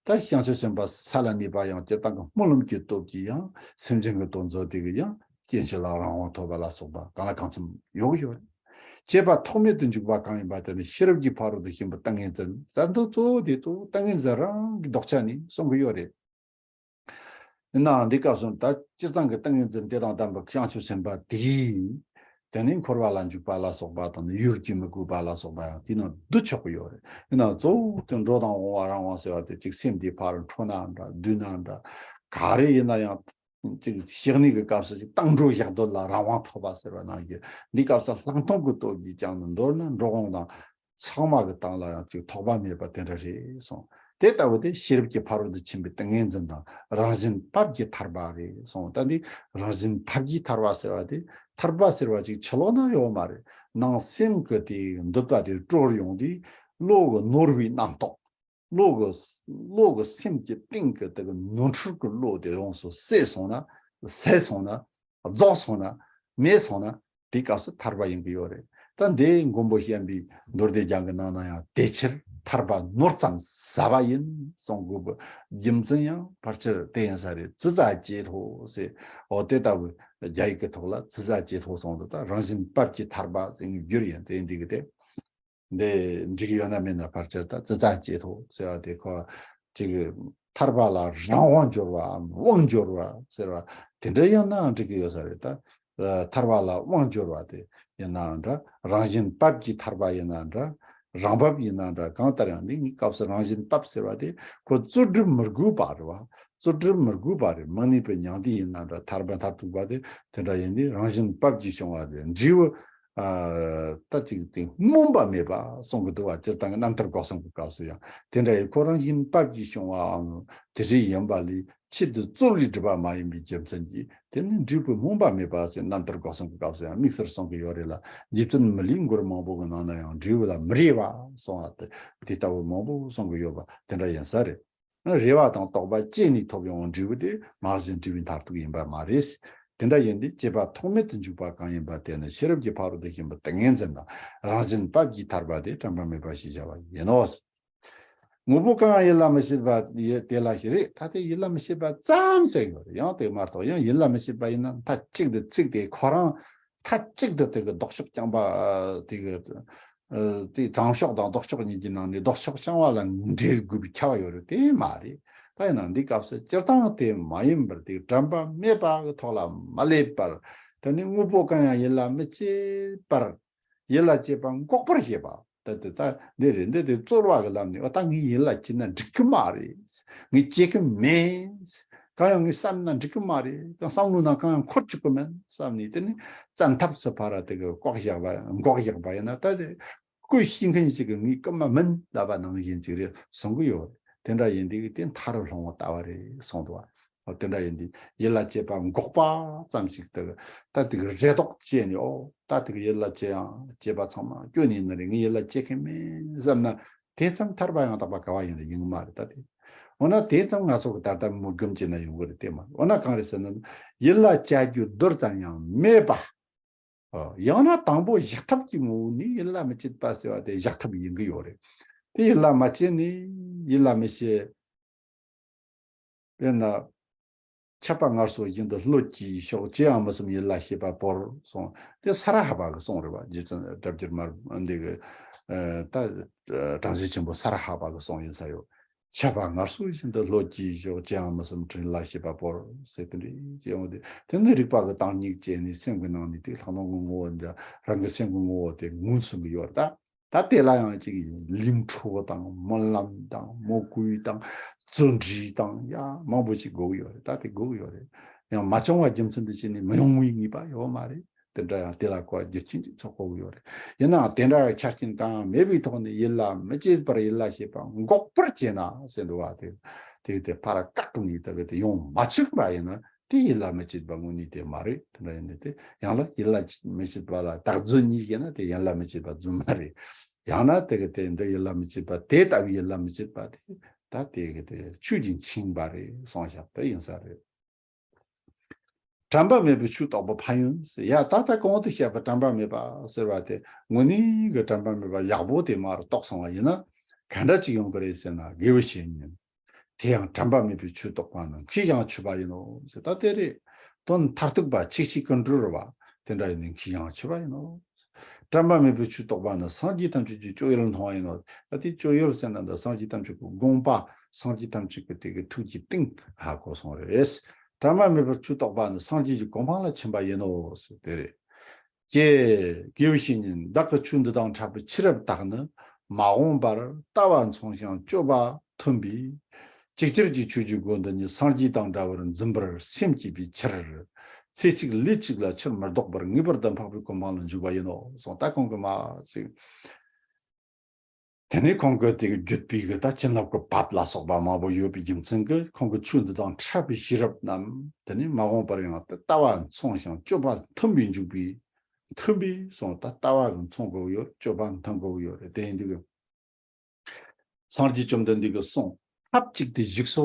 ད་བྱང་ཆུབ་སེམས་དཔའ་ས་ལ་གནས་པ་ཡང་སྤྱིར་བཏང་གི་སྨོན་ལམ་གྱི་སྟོབས་ཀྱིས་ཡང་སེམས་ཅན་གྱི་དོན་མཛད་དེ་གི་ཡང་སྐྱེ་འཆི་ལ་རང་དབང་ཐོབ་པ་ལ་སོགས་པ་གང་ལ་གང་འཚམ་ཡོང་གི་ཡོད་རེད། སྐྱེས་པ་ཐོགས་མེད་དུ་འཇུག་པ་གང་ཡིན་པ་དེ་ནི་ཤེས་རབ་ཀྱི་ཕ་རོལ་ཏུ་ཕྱིན་པ་ཏིང་ངེ་འཛིན་ཟེར་འདུག་གཙོ་བོ་དེ་གཙོ་བོ་ཏིང་ངེ་འཛིན་རང་གི་ལྡོག་ཆ་ནས་གསུང་གི་ཡོད་རེད། ཡིན་ནའང་འདི་སྐབས་སུ་ད་སྤྱིར་བཏང་གི་ཏིང་ངེ་འཛིན་དེ་དང་ལྡན་པའི་བྱང་ཆུབ་སེམས་དཔའ་དེས། དེ་ནས་འཁོར་བ་ལ་འཇུག་པ་ལ་སོགས་པ་དང་ཡུལ་གྱིས་མི་གོས་པ་ལ་སོགས་པ་ཡང་དེ་ནང་བསྡུ་ཆོག་གི་ཡོད་རེད། ཡིན་ནའང་གཙོ་བོ་དེ་འགྲོ་དང་འོང་བ་རང་དབང་ཟེར་བ་དེ་ཅིག་སེམས་དེ་ཕར་འཕྲོ་ན་འདྲ་བསྡུས་ན་འདྲ། ག་རེ་ཡིན་ན་ཡང་ཅིག་བཤེས་གཉེན་གྱི་སྐབས་སུ་ཅིག་བཏང་འགྲོ་བཞག་འདོད་ལ་རང་དབང་ཐོབ་པ་ཟེར་བ་ནང་བཞིན། འདི་སྐབས་སུ་ལྷག་མཐོང་གི་སྟོབས་ཀྱིས་ཀྱང་ནི་མདོར་ན་འགྲོ་འོང་དང་ཚང་མ་གི་སྟེང་ལ་ཡང་ཅིག་ཐོགས་པ་མེད་པ་དེ་འདྲ་རེད་གསུངས། དེ་ལྟ་བུ་དེ་ཤེས་རབ་ཀྱི་ཕ་རོལ་ཏུ་ཕྱིན་པའི་ཏིང་ངེ་འཛིན་དང་རང་བཞིན་བབས་ཀྱི་ཐར་པ་རེད་གསུངས། ད་འདི་རང་བཞིན་བབས་ཀྱི་ཐར་པ་ཟེར་བ་དེ་ཐར་པ་ཟེར་བ་ཅིག་ཕྱི་ལོགས་ན་ཡོད་མ་རེད། ནང་སེམས་ཀྱི་དེ་འདོད་པ་དེ་དཀྲོལ་ཡོང་དུས་བློ་གི་ནོར་བའི་རྣམ་རྟོག་བློ་གི་བློ་གི་སེམས་ཀྱི་གཏིང་གི་དེ་གི་ནོར་འཁྲུལ་གྱི་བློ་དེ་ཡོངས་སུ་བསལ་སོང་ན། བསལ་སོང་ན། རྫོགས་སོང་ན། མེད་སོང་ན། དེའི་སྐབས་སུ་ཐར་པ་ཡིན་གྱི་ཡོད་རེད། ད་འདི་མགོན་པོ་བྱམས་པའི་མདོ་སྡེ་རྒྱན་གྱི་ནང་ན་ཡང་དེ་ཕྱིར་ཐར་པ་ནོར་ཙམ་ཟ་བ་ཡིན་གསུང་དགོས་པའི་རྒྱུ་མཚན་ཡང་ཕལ་ཆེར་དེ་ཡིན་ས་རེད། ཙི་ཙ་ཇེ་ཐོ་ཟེར། འོ་དེ་ལྟ་བུའི་རྒྱ་ཡིག་གི་ཐོག་ལ་ཙི་ཙ་ཇེ་ཐོ་གསུངས་འདུག་ད་རང་བཞིན་བབས་ཀྱི་ཐར་པ་ཟེར་ངེས་བསྒྱུར་ཡིན་དེ་འདི་གི་དེ། འདི་འགྲིག་ཡོད་ན་མེད་ན་ཕལ་ཆེར་ད་ཙི་ཙ་ཇེ་ཐོ་ཟེར་བ་དེ་ཁོ་ཅིག་ཐར་པ་ལ་རང་དབང་འབྱོར་བའམ་དབང་འབྱོར་བ་ཟེར་བ་དེ་འདྲ་ཡང་ན་འགྲིག་གི་ཡོད་ས་རེད། ད་ཐར་པ་ལ་དབང་འབྱོར་བ་དེ་ཡིན་ནའང་འདྲ། རང་བཞིན་བབས་ཀྱི་ཐར་པ་ཡིན་ན་འདྲ། རང་བབས་ཡིན་ན་འདྲ། གང་ལྟར་ཡང་འདི་གཉིས་སྐབས་སུ་རང་བཞིན་བབས་ཟེར་བ་དེ་ཁོ་རྩོལ་སྒྲུབ་མི་དགོས་པ་རེད་བ། རྩོལ་སྒྲུབ་མི་དགོས་པ་རེད། མ་ཎི་པའི་མྱང་འདས་ཡིན་ན་འདྲ། ཐར་པ་མཐར་ཐུག་པ་དེ་དེ་འདྲ་ཡིན་དུས་རང་བཞིན་བབས་ཀྱིས་བྱུང་བ་རེད། འབྲས་བུ། ད་ཅིག་དེ་སྨོན་པ་མེད་པ་གསུང་གི་འདུག་བ། སྤྱིར་བཏང་གི་རྣམ་ཐར་འགོག་བཟུང་གི་སྐབས་སུ་ཡང་དེ་འདྲ་ཡི་ཁོ་རང་བཞིན་བབས་ཀྱིས་བྱུང་བའམ་དེ་འདྲ་ཡིན་པ་ལས་ཆེད་དུ་རྩོལ་བས་སྒྲུབ་པ་མ་ཡིན་པའི་རྒྱུ་མཚན་གྱིས་དེ་ནི་འབྲས་བུ་སྨོན་པ་མེད་པ་ཟེར་རྣམ་ཐར་འགོག་བཟུང་གི་སྐབས་སུ་ཡང་དམིགས་བསལ་གསུང་གི་ཡོད་རེད་ལ། རྗེ་བཙུན་མི་ལའི་མགུར་མང་པོ་གི་ནང་ན་ཡང་འབྲས་བུ་ལ་མི་རེ་བ་གསུང་བ་དེ་དེ་ལྟ་བུ་མང་པོ་གསུང་གི་ཡོད་པ་དེ་འདྲ་ཡིན་ས་རེད། རེ་བ་དང་དོགས་པ་བཅད་ནས་ཐོབ་ཡོང་བའི་འབྲས་བུ་དེ་མ་གཞི་འབྲས་བུའི་མཐར་ཐུག་ཡིན་པ་མ་རེད། དེ་འདྲ་ཡིན་དུས་བྱེད་པ་ཐོགས་མེད་དུ་འཇུག་པ་གང་ཡིན་པ་དེ་ནི་ཤེས་རབ་ཀྱི་ཕ་རོལ་ཏུ་ཕྱིན་པའི་ཏིང་ངེ་འཛིན་དང་རང་བཞིན་བབས་ཀྱི་ཐར་པ་དེ་དྲན་པ་མེད་པ་ཞེས་བྱ་བ་ཡིན་ནོ། དངོས་པོ་གང་ཡང་ཡིད་ལ་མི་བྱེད་པ་ཡི་དེ་ལ་ཞེས་རེད། ད་དེ་ཡིད་ལ་མི་བྱེད་པ་ཙམ་ཟེར་ཡོད་རེད། ཡང་དེ་མ་གཏོགས་ཡང་ཡིད་ལ་མི་བྱེད་པ་ཡིན་ན་མཐའ་གཅིག་ཏུ་ཚིག་དེ་ཁོ་རང་མཐའ་གཅིག་ཏུ་དེ་གི་ལྡོག་ཕྱོགས་རྐྱང་པ་དེ་གི་ཨ་དེ་དྲང་ཕྱོགས་དང་ལྡོག་ཕྱོགས་གཉིས་ཀྱི་ནང་ནས་ལྡོག་ཕྱོགས་རྐྱང་པ་ལ་འབྲེལ་དགོས་པའི་ཁྱབ་པ་ཡོད་རེད། དེ་མ་རེད། ད་ཡིན་ན་འདི་སྐབས་སུ་སྤྱིར་བཏང་དེ་མ་ཡིན་པར་དེ་དྲན་པ་མེད་པ་གི་ཐོག་ལ་མ་སླེབས་པར་དེ་ནི་དངོས་པོ་གང་ཡང་ཡིད་ལ་མི་བྱེད་པར་ཡིད་ལ་བྱེད་པ་འགོག་པར་བྱེད་པ། ད་དེ་ད་འདི་རེད། འདི་དེ་རྩོལ་བ་གི་ལམ་ནས་ཨ་ད་ངས་ཡིད་ལ་བྱེད་ན་འགྲིག་གི་མ་རེད། ངས་བྱེད་གི་མེད། གང་ཡང་ངས་བསམ་ན་འགྲིག་གི་མ་རེད། ཀྱང་བསམ་བློ་ནང་གང་ཡང་འཁོར་བཅུག་གི་མིན་བསམ་ནས་དེ་ནི་བཙན་ཐབས་སུ་ཕར་དེ་གི་བཀོག་བཞག་པ་འགོག་བཞག་པ་ཡིན་ན་ད་དེ་ཀུན་ཤེས་མཁན་ཞིག་གིས་ངས་རྐུན་མ་མིན་ལབ་པ་ནང་བཞིན་ཅིག་རེད་གསུང་གི་ཡོད་རེད། དེ་འདྲ་ཡིན་དུས་དེ་མཐར་ལྷུང་བ་ལྟ་བུ་རེད་གསུངས་འདུག་བ། འོ་དེ་འདྲ་ཡིན་དུས་ཡིད་ལ་བྱེད་པ་འགོག་པ་ཙམ་ཞིག་དེ་ད་དེ་གི་རེ་དོགས་བྱས་ནས་ཨོ་ད་དེ་གི་ཡིད་ལ་བྱེད་ཡང་བྱེད་པ་ཚང་མ་སྐྱོ་ནས་ནི་རེད། ངས་ཡིད་ལ་བྱེད་མཁན་མིན་བསམ་ན་དེ་ཙམ་ཐར་པ་ཡང་དག་པ་ག་བ་ཡིན་རེད་ཡིན་གི་མ་རེད། ད་དེ་འོ་ན་དེ་ཙམ་ང་ཚོ་གི་ད་ལྟ་མོས་སྒོམ་བྱས་ན་ཡོང་གི་རེད། དེ་མ་འོ་ན་གང་རེད་ཟེར་ན་ཡིད་ལ་བྱ་རྒྱུ་རྡོར་ཙམ་ཡང་མེད་པ། ཨ། ཡང་ན་དང་པོ་བཞག་ཐབས་ཀྱི་ངོ་བོ་ནི་ཡིད་ལ་མི་བྱེད་པ་ཟེར་བ་དེ་བཞག་ཐབས་ཡིན་གྱི་ཡོད་རེད། དེ་ཡིད་ལ་མ་བྱེད་ནི་ཡིད་ལ་མི་བྱེད། དཔེར་ན། ཆད་པ་སྔར་སོ་བཞིན་དུ་ལྷོད་ཀྱིས་ཞོག་ཅི་ཡང་མི་སེམས་ཡིད་ལ་བྱེད་པ་བོར་གསུངས། དེ་ས་ར་ཧ་པ་གི་གསུང་རེད་བ། རྗེ་བཙུན་སྒྲ་བསྒྱུར་མར་འདི་གི་ཨ་ད་དྲང་སྲོང་ཆེན་པོ་ས་ར་ཧ་པ་གི་གསུང་ཡིན་ས་ཡོད། ཆད་པ་སྔར་སོ་བཞིན་དུ་ལྷོད་ཀྱིས་ཞོག་ཅི་ཡང་མི་སེམས་དྲིན་ལ་བྱེད་པ་བོར་ཟེར་དེ་འདྲའི་ཅི་ཡོང་དེ་དེ་ནི་རིག་པ་གི་དྭངས་སྙིགས་བཅས་ནས་སེམས་ཀྱི་ནང་ནས་དེ་ལྷག་མཐོང་གི་ངོ་བོ་འདྲ་རང་གི་སེམས་ཀྱི་ངོ་བོ་དེ་མངོན་སུམ་གྱི་ཡོད་རེད་ད། ད་དེ་ལ་ཡང་ཅིག་ལུས་ཁྲོ་དང་སྨོན་ལམ་དང་མོས་གུས་དང་བརྩོན་འགྲུས་དང་ཡ་མང་པོ་ཞིག་དགོས་ཀྱི་ཡོད་རེད། ད་དེ་དགོས་ཀྱི་ཡོད་རེད། ཡང་མ་བྱུང་བ་རྒྱུ་མཚན་དུ་བྱས་ནས་མི་ཡོང་བའི་ངེས་པ་ཡོད་མ་རེད། དེ་འདྲ་ཡང་དེ་ལ་གོ་རྒྱུ་རྐྱེན་གྱི་ཚོགས་དགོས་ཀྱི་ཡོད་རེད། ཡིན་ནའང་དེ་འདྲ་ཡང་ཆ་རྐྱེན་གང་ཡང་མེད་པའི་ཐོག་ནས་ཡིད་ལ་མི་བྱེད་པར་ཡིད་ལ་བྱེད་པ་འགོག་པར་བྱེད་ན་ཟེར་འདུག་བ། དེ་དེ་དེ་ཕར་བཀག་ནས་ད་གི་དེ་ཡོང་མ་བཅུག་པ་ཡིན་ན། དེ་ཡིད་ལ་མི་བྱེད་པ་དངོས་གནས་དེ་མ་རེད། དེ་འདྲ་ཡིན་ནི་དེ་ཡང་ལ་ཡིད་ལ་མི་བྱེད་པ་ལ་བདག་རྫུན་གཉིས་བཤད་ན་དེ་ཡིད་ལ་མི་བྱེད་པ་རྫུན་མ་རེད། ཡང་ན་དེ་གི་དེ་འདི་ཡིད་ལ་མི་བྱེད་པ་དེ་ལྟ་བུའི་ཡིད་ལ་མི་བྱེད་པ་དེ་ད་དེ་གི་དེ་ཆོས་ཀྱི་འཆིང་བ་རེད་གསུངས་བཞག་དེ་ཡིན་ས་རེད། དྲན་པ་མེད་པའི་ཆོས་རྟོགས་པ་ཕན་ཡོན་ཟེར་ཡ་ད་ལྟ་གོང་དུ་བཤད་པ་དྲན་པ་མེད་པ་ཟེར་བ་དེ་དངོས་གནས་གི་དྲན་པ་མེད་པ་ཡག་པོ་དེ་མར་རྟོགས་སོང་བ་ཡིན་ན་ག་འདྲ་ཅིག་ཡོང་གི་རེད་ཟེར་ན་དགེ་བའི་བཤེས་གཉེན། དེ་ཡང་དྲན་པ་མེད་པའི་ཆོས་རྟོགས་པ་ནི་མཁས་ཤིང་ཆུབ་པ་ཡིན་ནོ་ཟེར། ད་དེ་རེད། དོན་མཐར་ཐུག་པ་ཆོས་ཤིག་ཀུན་གྲོལ་བ་དེ་འདྲ་ཡིན་ནི་མཁས་ཤིང་ཆུབ་པ་ཡིན་ནོ། དྲན་པ་མེད་པའི་ཆོས་རྟོགས་པ་ནི་སངས་རྒྱས་ཐམས་ཅད་ཀྱི་སྤྱོད་ཡུལ་མཐོང་བ་ཡིན་ནོ། ད་དེ་སྤྱོད་ཡུལ་ཟེར་ན་འདི་སངས་རྒྱས་ཐམས་ཅད་ཀྱི་དགོངས་པ་སངས་རྒྱས་ཐམས་ཅད་ཀྱི་དེ་གི་ཐུགས་ཀྱི་གཏིང་ཧ་གོ་སོང་རེད། དྲན་པ་མེད་པའི་ཆོས་རྟོགས་པ་ནི་སངས་རྒྱས་ཀྱི་གོ་འཕང་ལ་ཕྱིན་པ་ཡིན་ནོ་ཟེར་དེ་རེད། ཀྱེ། དགེ་བའི་བཤེས་གཉེན། བདག་གི་ཆོས་འདི་དང་འཕྲད་པའི་ཕྱི་རབས་དག་ནི་མ་འོངས་པར་ལྟ་བ་མཚུངས་ཤིང་སྤྱོད་པ་མཐུན་པའི་ཅིག་ཅར་གྱི་ཆོས་ཀྱི་སྒོ་འདི་ཉིད་སངས་རྒྱས་དང་འདྲ་བར་འཛིན་པར་སེམས་བསྐྱེད་པའི་ཕྱིར། ཚེ་གཅིག་ལུས་གཅིག་ལ་ཕྱིར་མི་ལྡོག་པར་ངེས་པར་དུ་འཕགས་པའི་གོ་འཕང་ལ་འཇུག་པ་ཡིན་ནོ་གསུངས། ད་གོང་གི་མ་ཅིག་དེ་ནས་ཁོང་གི་དེ་གི་བརྒྱུད་པའི་གི་ད་བྱིན་རླབས་ཀྱི་བབ་ལ་སོགས་པ་མང་པོ་ཡོད་པའི་རྒྱུ་མཚན་གྱིས། ཁོང་གི་ཆོས་འདི་དང་འཕྲད་པའི་ཤེས་རབ་རྣམས་དེ་ནས་མ་འོངས་པར་ཡང་ད་ལྟ་བ་མཚུངས་ཤིང་སྤྱོད་པ་མཐུན་པའི་འཇུག་པའི། མཐུན་པའི་གསུང་། ད་ལྟ་བ་གི་མཚུངས་དགོས་ཡོད། སྤྱོད་པ་མཐུན་དགོས་ཡོད་རེད། དེ་ཡིན་དུས་ཀྱི་སངས་རྒྱས་བཅོམ་ལྡན་འདས་ཀྱི་གསུང་ཐབས་ཅིག་ཏུ་བཞུགས་སོ་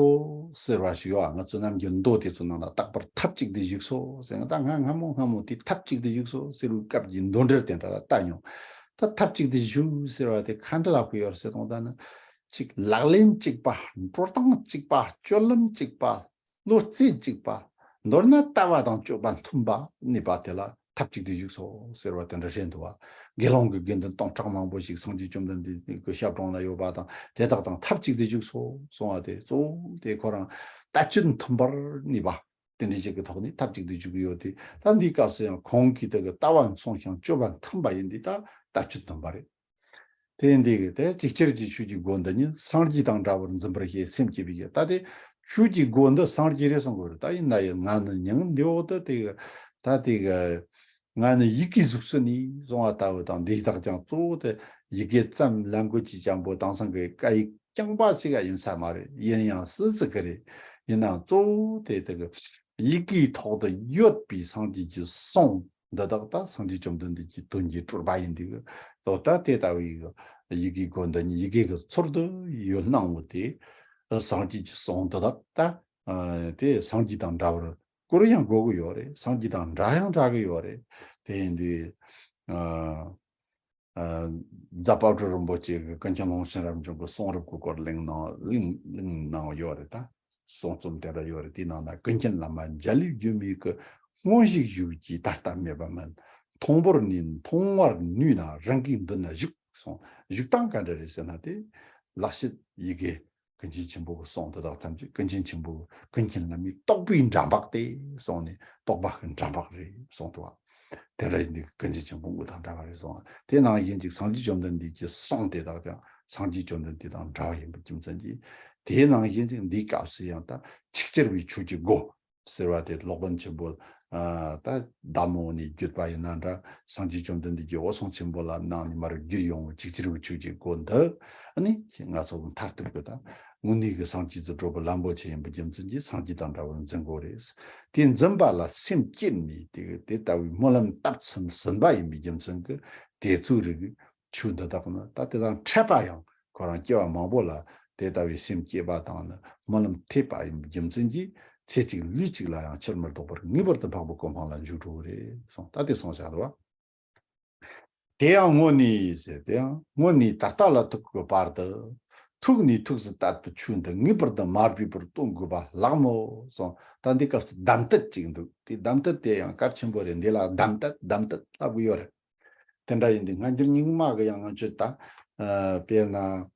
ཟེར་བ་ཞིག་ཡོད། ང་ཚོ་ནམ་རྒྱུན་མདོ་དེ་ཚོ་ནང་ལ་རྟག་པར་ཐབས་ཅིག་ཏུ་བཞུགས་སོ་ཟེར། ད་ང་སྔ་མོ་སྔ་མོ་དེ་ཐབས་ཅིག་ཏུ་བཞུགས་སོ་ཟེར་བའི་སྐབས་ཀྱི་མདོ་འགྲེལ་དེ་འདྲ་ལ་ལྟ་མྱོང་། ད་ཐབས་ཅིག་ཏུ་བཞུགས་ཟེར་བ་དེ་ག་འདྲ་ལ་གོ་ཡོད་ཟེར་དང་། ད་ནི་ཅིག་ལག་ལེན་གཅིག་པ། འགྲོ་སྟངས་གཅིག་པ། སྤྱོད་ལམ་གཅིག་པ། བློ་རྩེ་གཅིག་པ། མདོར་ན་ལྟ་བ་དང་སྤྱོད་པ་མཐུན་པ་གནས་པ་དེ་ལ་ཐབས་ཅིག་ཏུ་བཞུགས་སོ་ཟེར་བ་དེ་འདྲ་བཤད་འདུག་བ། དགེ་སློང་གི་དགེ་འདུན་སྟོང་ཕྲག་མང་པོ་ཞིག་སངས་རྒྱས་བཅོམ་ལྡན་འདས་ཀྱི་ཞབས་དྲུང་ལ་ཡོད་པ་དང་། དེ་དག་དང་ཐབས་ཅིག་ཏུ་བཞུགས་སོ་གསུང་བ་དེ་གཙོ་བོ་དེ་ཁོ་རང་ལྟ་སྤྱོད་མཐུན་པར་གནས་པ་དེ་འདྲ་ཞིག་གི་ཐོག་ནས་ཐབས་ཅིག་ཏུ་བཞུགས་ཀྱི་ཡོད་དེ། ད་འདིའི་སྐབས་སུ་ཡང་ཁོང་གིས་དེ་གི་ལྟ་བ་མཚུངས་ཤིང་སྤྱོད་པ་མཐུན་པ་ཡིན་དུས། ད་ལྟ་སྤྱོད་མཐུན་པ་རེད། དེ་འདི་གི་དེ་ཅིག་ཅར་གྱི་ཆོས་ཀྱི་སྒོ་འདི་ཉིད་སངས་རྒྱས་དང་འདྲ་བར་འཛིན་པར་བྱེད། སེམས་བསྐྱེད་པའི་ཕྱིར། ད་དེ་ཆོས་ཀྱི་སྒོ་འདི་སངས་རྒྱས་རེད་གསུང་གི་ཡོད་རེད། ད་ཡིན་ན་ཡང་ང་ནི་མྱང་འདི་འོག་ཏུ་དེ་གི་ད་དེ་གི་ང་ནི་ཡི་གེའི་གཟུགས་སུ་ནི་གསུང་བ་ལྟ་བུ་དང་། འདི་དག་ཀྱང་གཙོ་བོ་དེ་ཡི་གེ་ཙམ་ལ་འགོད་ཀྱི་ཅང་པོ་དེང་སང་གི་སྐད་ཡིག་རྐྱང་པ་ཞིག་ཡིན་ས་མ་རེད། ཡིན་ཡང་སྲིད་ཟིག་གི་རེད། ཡིན་ནའང་གཙོ་བོ་དེ་དེ་གི་ཡི་གེའི་ཐོག་ཏུ་ཡོད་པའི་སངས་རྒྱས་ཀྱི་གསུང་འདི་དག་ད་སངས་རྒྱས་བཅོམ་ལྡན་འདས་ཀྱི་དོན་གྱི་སྤྲུལ་པ་ཡིན་དུས། ད་ལྟ་དེ་ལྟ་བུའི་ཡི་གེའི་སྒོ་འདི་ཉིད་ཡི་གེ་གི་ཚུལ་དུ་ཡོད་སྣང་བ་དེ། སངས་རྒྱས་ཀྱི་གསུང་འདི་དག་ད་དེ་སངས་རྒྱས་དང་འདྲ་བར་བཀུར་ཡང་དགོས་ཀྱི་ཡོད་རེད། སངས་རྒྱས་དང་འདྲ་ཡང་འདྲ་གི་ཡོད་རེད། དེ་ཡིན་དུས། རྫ་དཔལ་སྤྲུལ་རིན་པོ་ཆེ་གིས་ཀུན་མཁྱེན་ཀློང་ཆེན་རབ་འབྱམས་ཀྱི་གསུང་རབ་ཀྱི་སྐོར་གླེང་གནང་། གླེང་གླེང་གནང་ཡོད་རེད། ད་གསུང་རྩོམ་དེ་འདྲ་ཡོད་རེད། དེའི་ནང་ན། ཀུན་མཁྱེན་བླ་མ་འཇའ་ལུས་སྒྱུ་མའི་སྐུ། སྔོན་བཞུགས་བཞུགས་ཀྱི་ད་ལྟ་མེད་པ་མིན། མཐོང་བར་ནུས། མཐོང་བར་ནུས་ན་རང་གི་མདུན་ན་བཞུགས་གསུངས། བཞུགས་སྟངས་ག་འདྲ་རེད་ཟེར་ན། དེ་ལེགས་བཤད་ཡི་གེ་ཀུན་མཁྱེན་ཆེན་པོ་གི་གསུང་དེ་དག་ཐམས་ཅད་ཀུན་མཁྱེན་ཆེན་པོ་ཀུན་མཁྱེན་བླ་མའི་རྟོགས་པའི་འགྲམ་པ་སྟེ་གསུངས་ནས། རྟོགས་པ་གི་འགྲམ་པ་རེད་གསུངས་འདུག་བ། དེ་འདྲ་ཡིན་དུས་ཀུན་མཁྱེན་ཆེན་པོ་དངོས་དང་འདྲ་བ་རེད་གསུངས། དེ་ནང་བཞིན་ཅིག་སངས་རྒྱས་བཅོམ་ལྡན་འདས་ཀྱི་གསུང་དེ་དག་ཀྱང་སངས་རྒྱས་བཅོམ་ལྡན་འདས་དང་འདྲ་བ་ཡིན་པའི་རྒྱུ་མཚན་གྱིས། དེ་ནང་བཞིན་ཅིག་འདིའི་སྐབས་སུ་ཡང་ད་ཆིག་ཅར་བའི་ཆོས་ཀྱི་སྒོ་ཟེར་བ་དེ་སློབ་དཔོན་ཆེན་པོ། ཨ། ད་བདག་མོ་ནས་བརྒྱུད་པ་ཡིན་ན་འདྲ། སངས་རྒྱས་བཅོམ་ལྡན་འདས་ཀྱིས་འོད་སྲུང་ཆེན་པོ་ལ་གནང་ནས་མར་བརྒྱུད་ཡོང་བའི་ཆིག་ཅར་བའི་ཆོས་ཀྱི་སྒོ་འདི་ནི་ང་ཚོ་མཐར་ཐུག་གི་ད་དངོས་གནས་ཀྱི་སངས་རྒྱས་སུ་འགྲོ་བའི་ལམ་པོ་ཆེ་ཡིན་པའི་རྒྱུ་མཚན་གྱིས་སངས་རྒྱས་དང་འདྲ་བར་འཛིན་དགོས་རེད། དེ་འཛིན་པ་ལ་སེམས་བསྐྱེད་ནས་དེ་དེ་ལྟ་བུའི་སྨོན་ལམ་བཏབ་ཟིན་ཟིན་པ་ཡིན་པའི་རྒྱུ་མཚན་གྱིས། དེ་ཚོའི་རིགས་ཆོས་འདི་དག་ནི་ད་དེ་དང་འཕྲད་པ་ཡང་ཁོ་རང་སྐྱེ་བ་མང་པོ་ལ་དེ་ལྟ་བུའི་སེམས་བསྐྱེད་པ་དང་ནི་སྨོན་ལམ་ཐེབས་པ་ཡིན་པའི་རྒྱུ་མཚན་གྱིས། ཚེ་གཅིག་ལུས་གཅིག་ལ་ཡང་ཕྱིར་མི་ལྡོག་པར་ངེས་པར་དུ་འཕགས་པའི་གོ་འཕང་ལ་འཇུག་འགྲོ་གི་རེད་གསུངས། ད་དེ་གསུངས་བཞག་འདུག་བ། དེ་ཡང་སྔོན་ནས་ཟེར། དེ་ཡང་སྔོན་ནས་ད་ལྟ་ལ་ཐུག་གི་བར་དུ། ཐུགས་ནས་ཐུགས་སུ་དད་པའི་ཆོས་འདི་ངེས་པར་དུ་མ་བརྗེད་པར་བཏོན་དགོས་པ་ལགས་མོ་གསུངས། ད་འདི་སྐབས་སུ་གདམས་གཏད་ཅིག་འདུག། དེ་གདམས་གཏད་དེ་ཡང་གལ་ཆེན་པོ་རེད། འདི་ལ་གདམས་གཏད་གདམས་གཏད་ལབ་གི་ཡོད་རེད། དེ་འདྲ་ཡིན་དུས་སྔ་འགྱུར་རྙིང་མ་གི་ཡང་ང་ཚོས་ད། ཨ། དཔེར་ན། ཨ།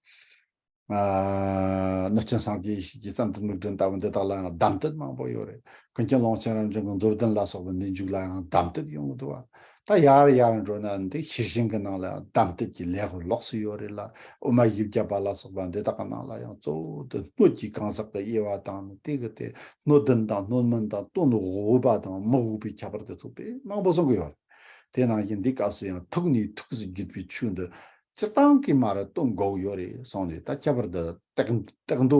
གནུབས་ཆེན་སངས་རྒྱས་ཞིག་གི་བསམ་གཏན་དམིགས་འབྲིང་ལྟ་བུ་འདི་དག་ལ་ཡང་གདམས་གཏད་མང་པོ་ཡོད་རེད། ཀུན་མཁྱེན་ཀློང་ཆེན་རབ་འབྱམས་ཀྱི་མཛོད་བདུན་ལ་སོགས་པའི་འདི་མཇུག་ལ་ཡང་གདམས་གཏད་ཡོང་གི་འདུག་བ། ད་ཡར་ཡར་འགྲོ་ན་འདི་ཤེར་ཕྱིན་གྱི་ནང་ལ་ཡང་གདམས་གཏད་ཀྱི་ལེའུ་ལོགས་སུ་ཡོད་རེད་ལ། དབུ་མ་བཞི་བརྒྱ་པ་ལ་སོགས་པ་འདི་དག་གི་ནང་ལ་ཡང་གཙོ་བོ་དེ་སྣོད་ཀྱི་གང་ཟག་གི་དབྱེ་བ་དང་ནི། དེ་གི་དེ་སྣོད་ལྡན་དང་སྣོད་མིན་དང་དོན་དབུས་པ་དང་མི་དབུས་པའི་ཁྱད་པར་དེ་ཚོ་དཔེ་མང་པོ་གསུང་གི་ཡོད་རེད། དེ་ནང་བཞིན་འདི་སྐབས་སུ་ཡང་ཐུགས་ནས་ཐུགས་སུ་བརྒྱུད་པའི་ཆོས་འདི་སྤྱིར་བཏང་གི་མར་བཏོན་དགོས་ཡོད་རེད་གསུངས་ནས། ད་ཁྱད་པར་དུ་སྟེགས་སྟེགས་མདོ་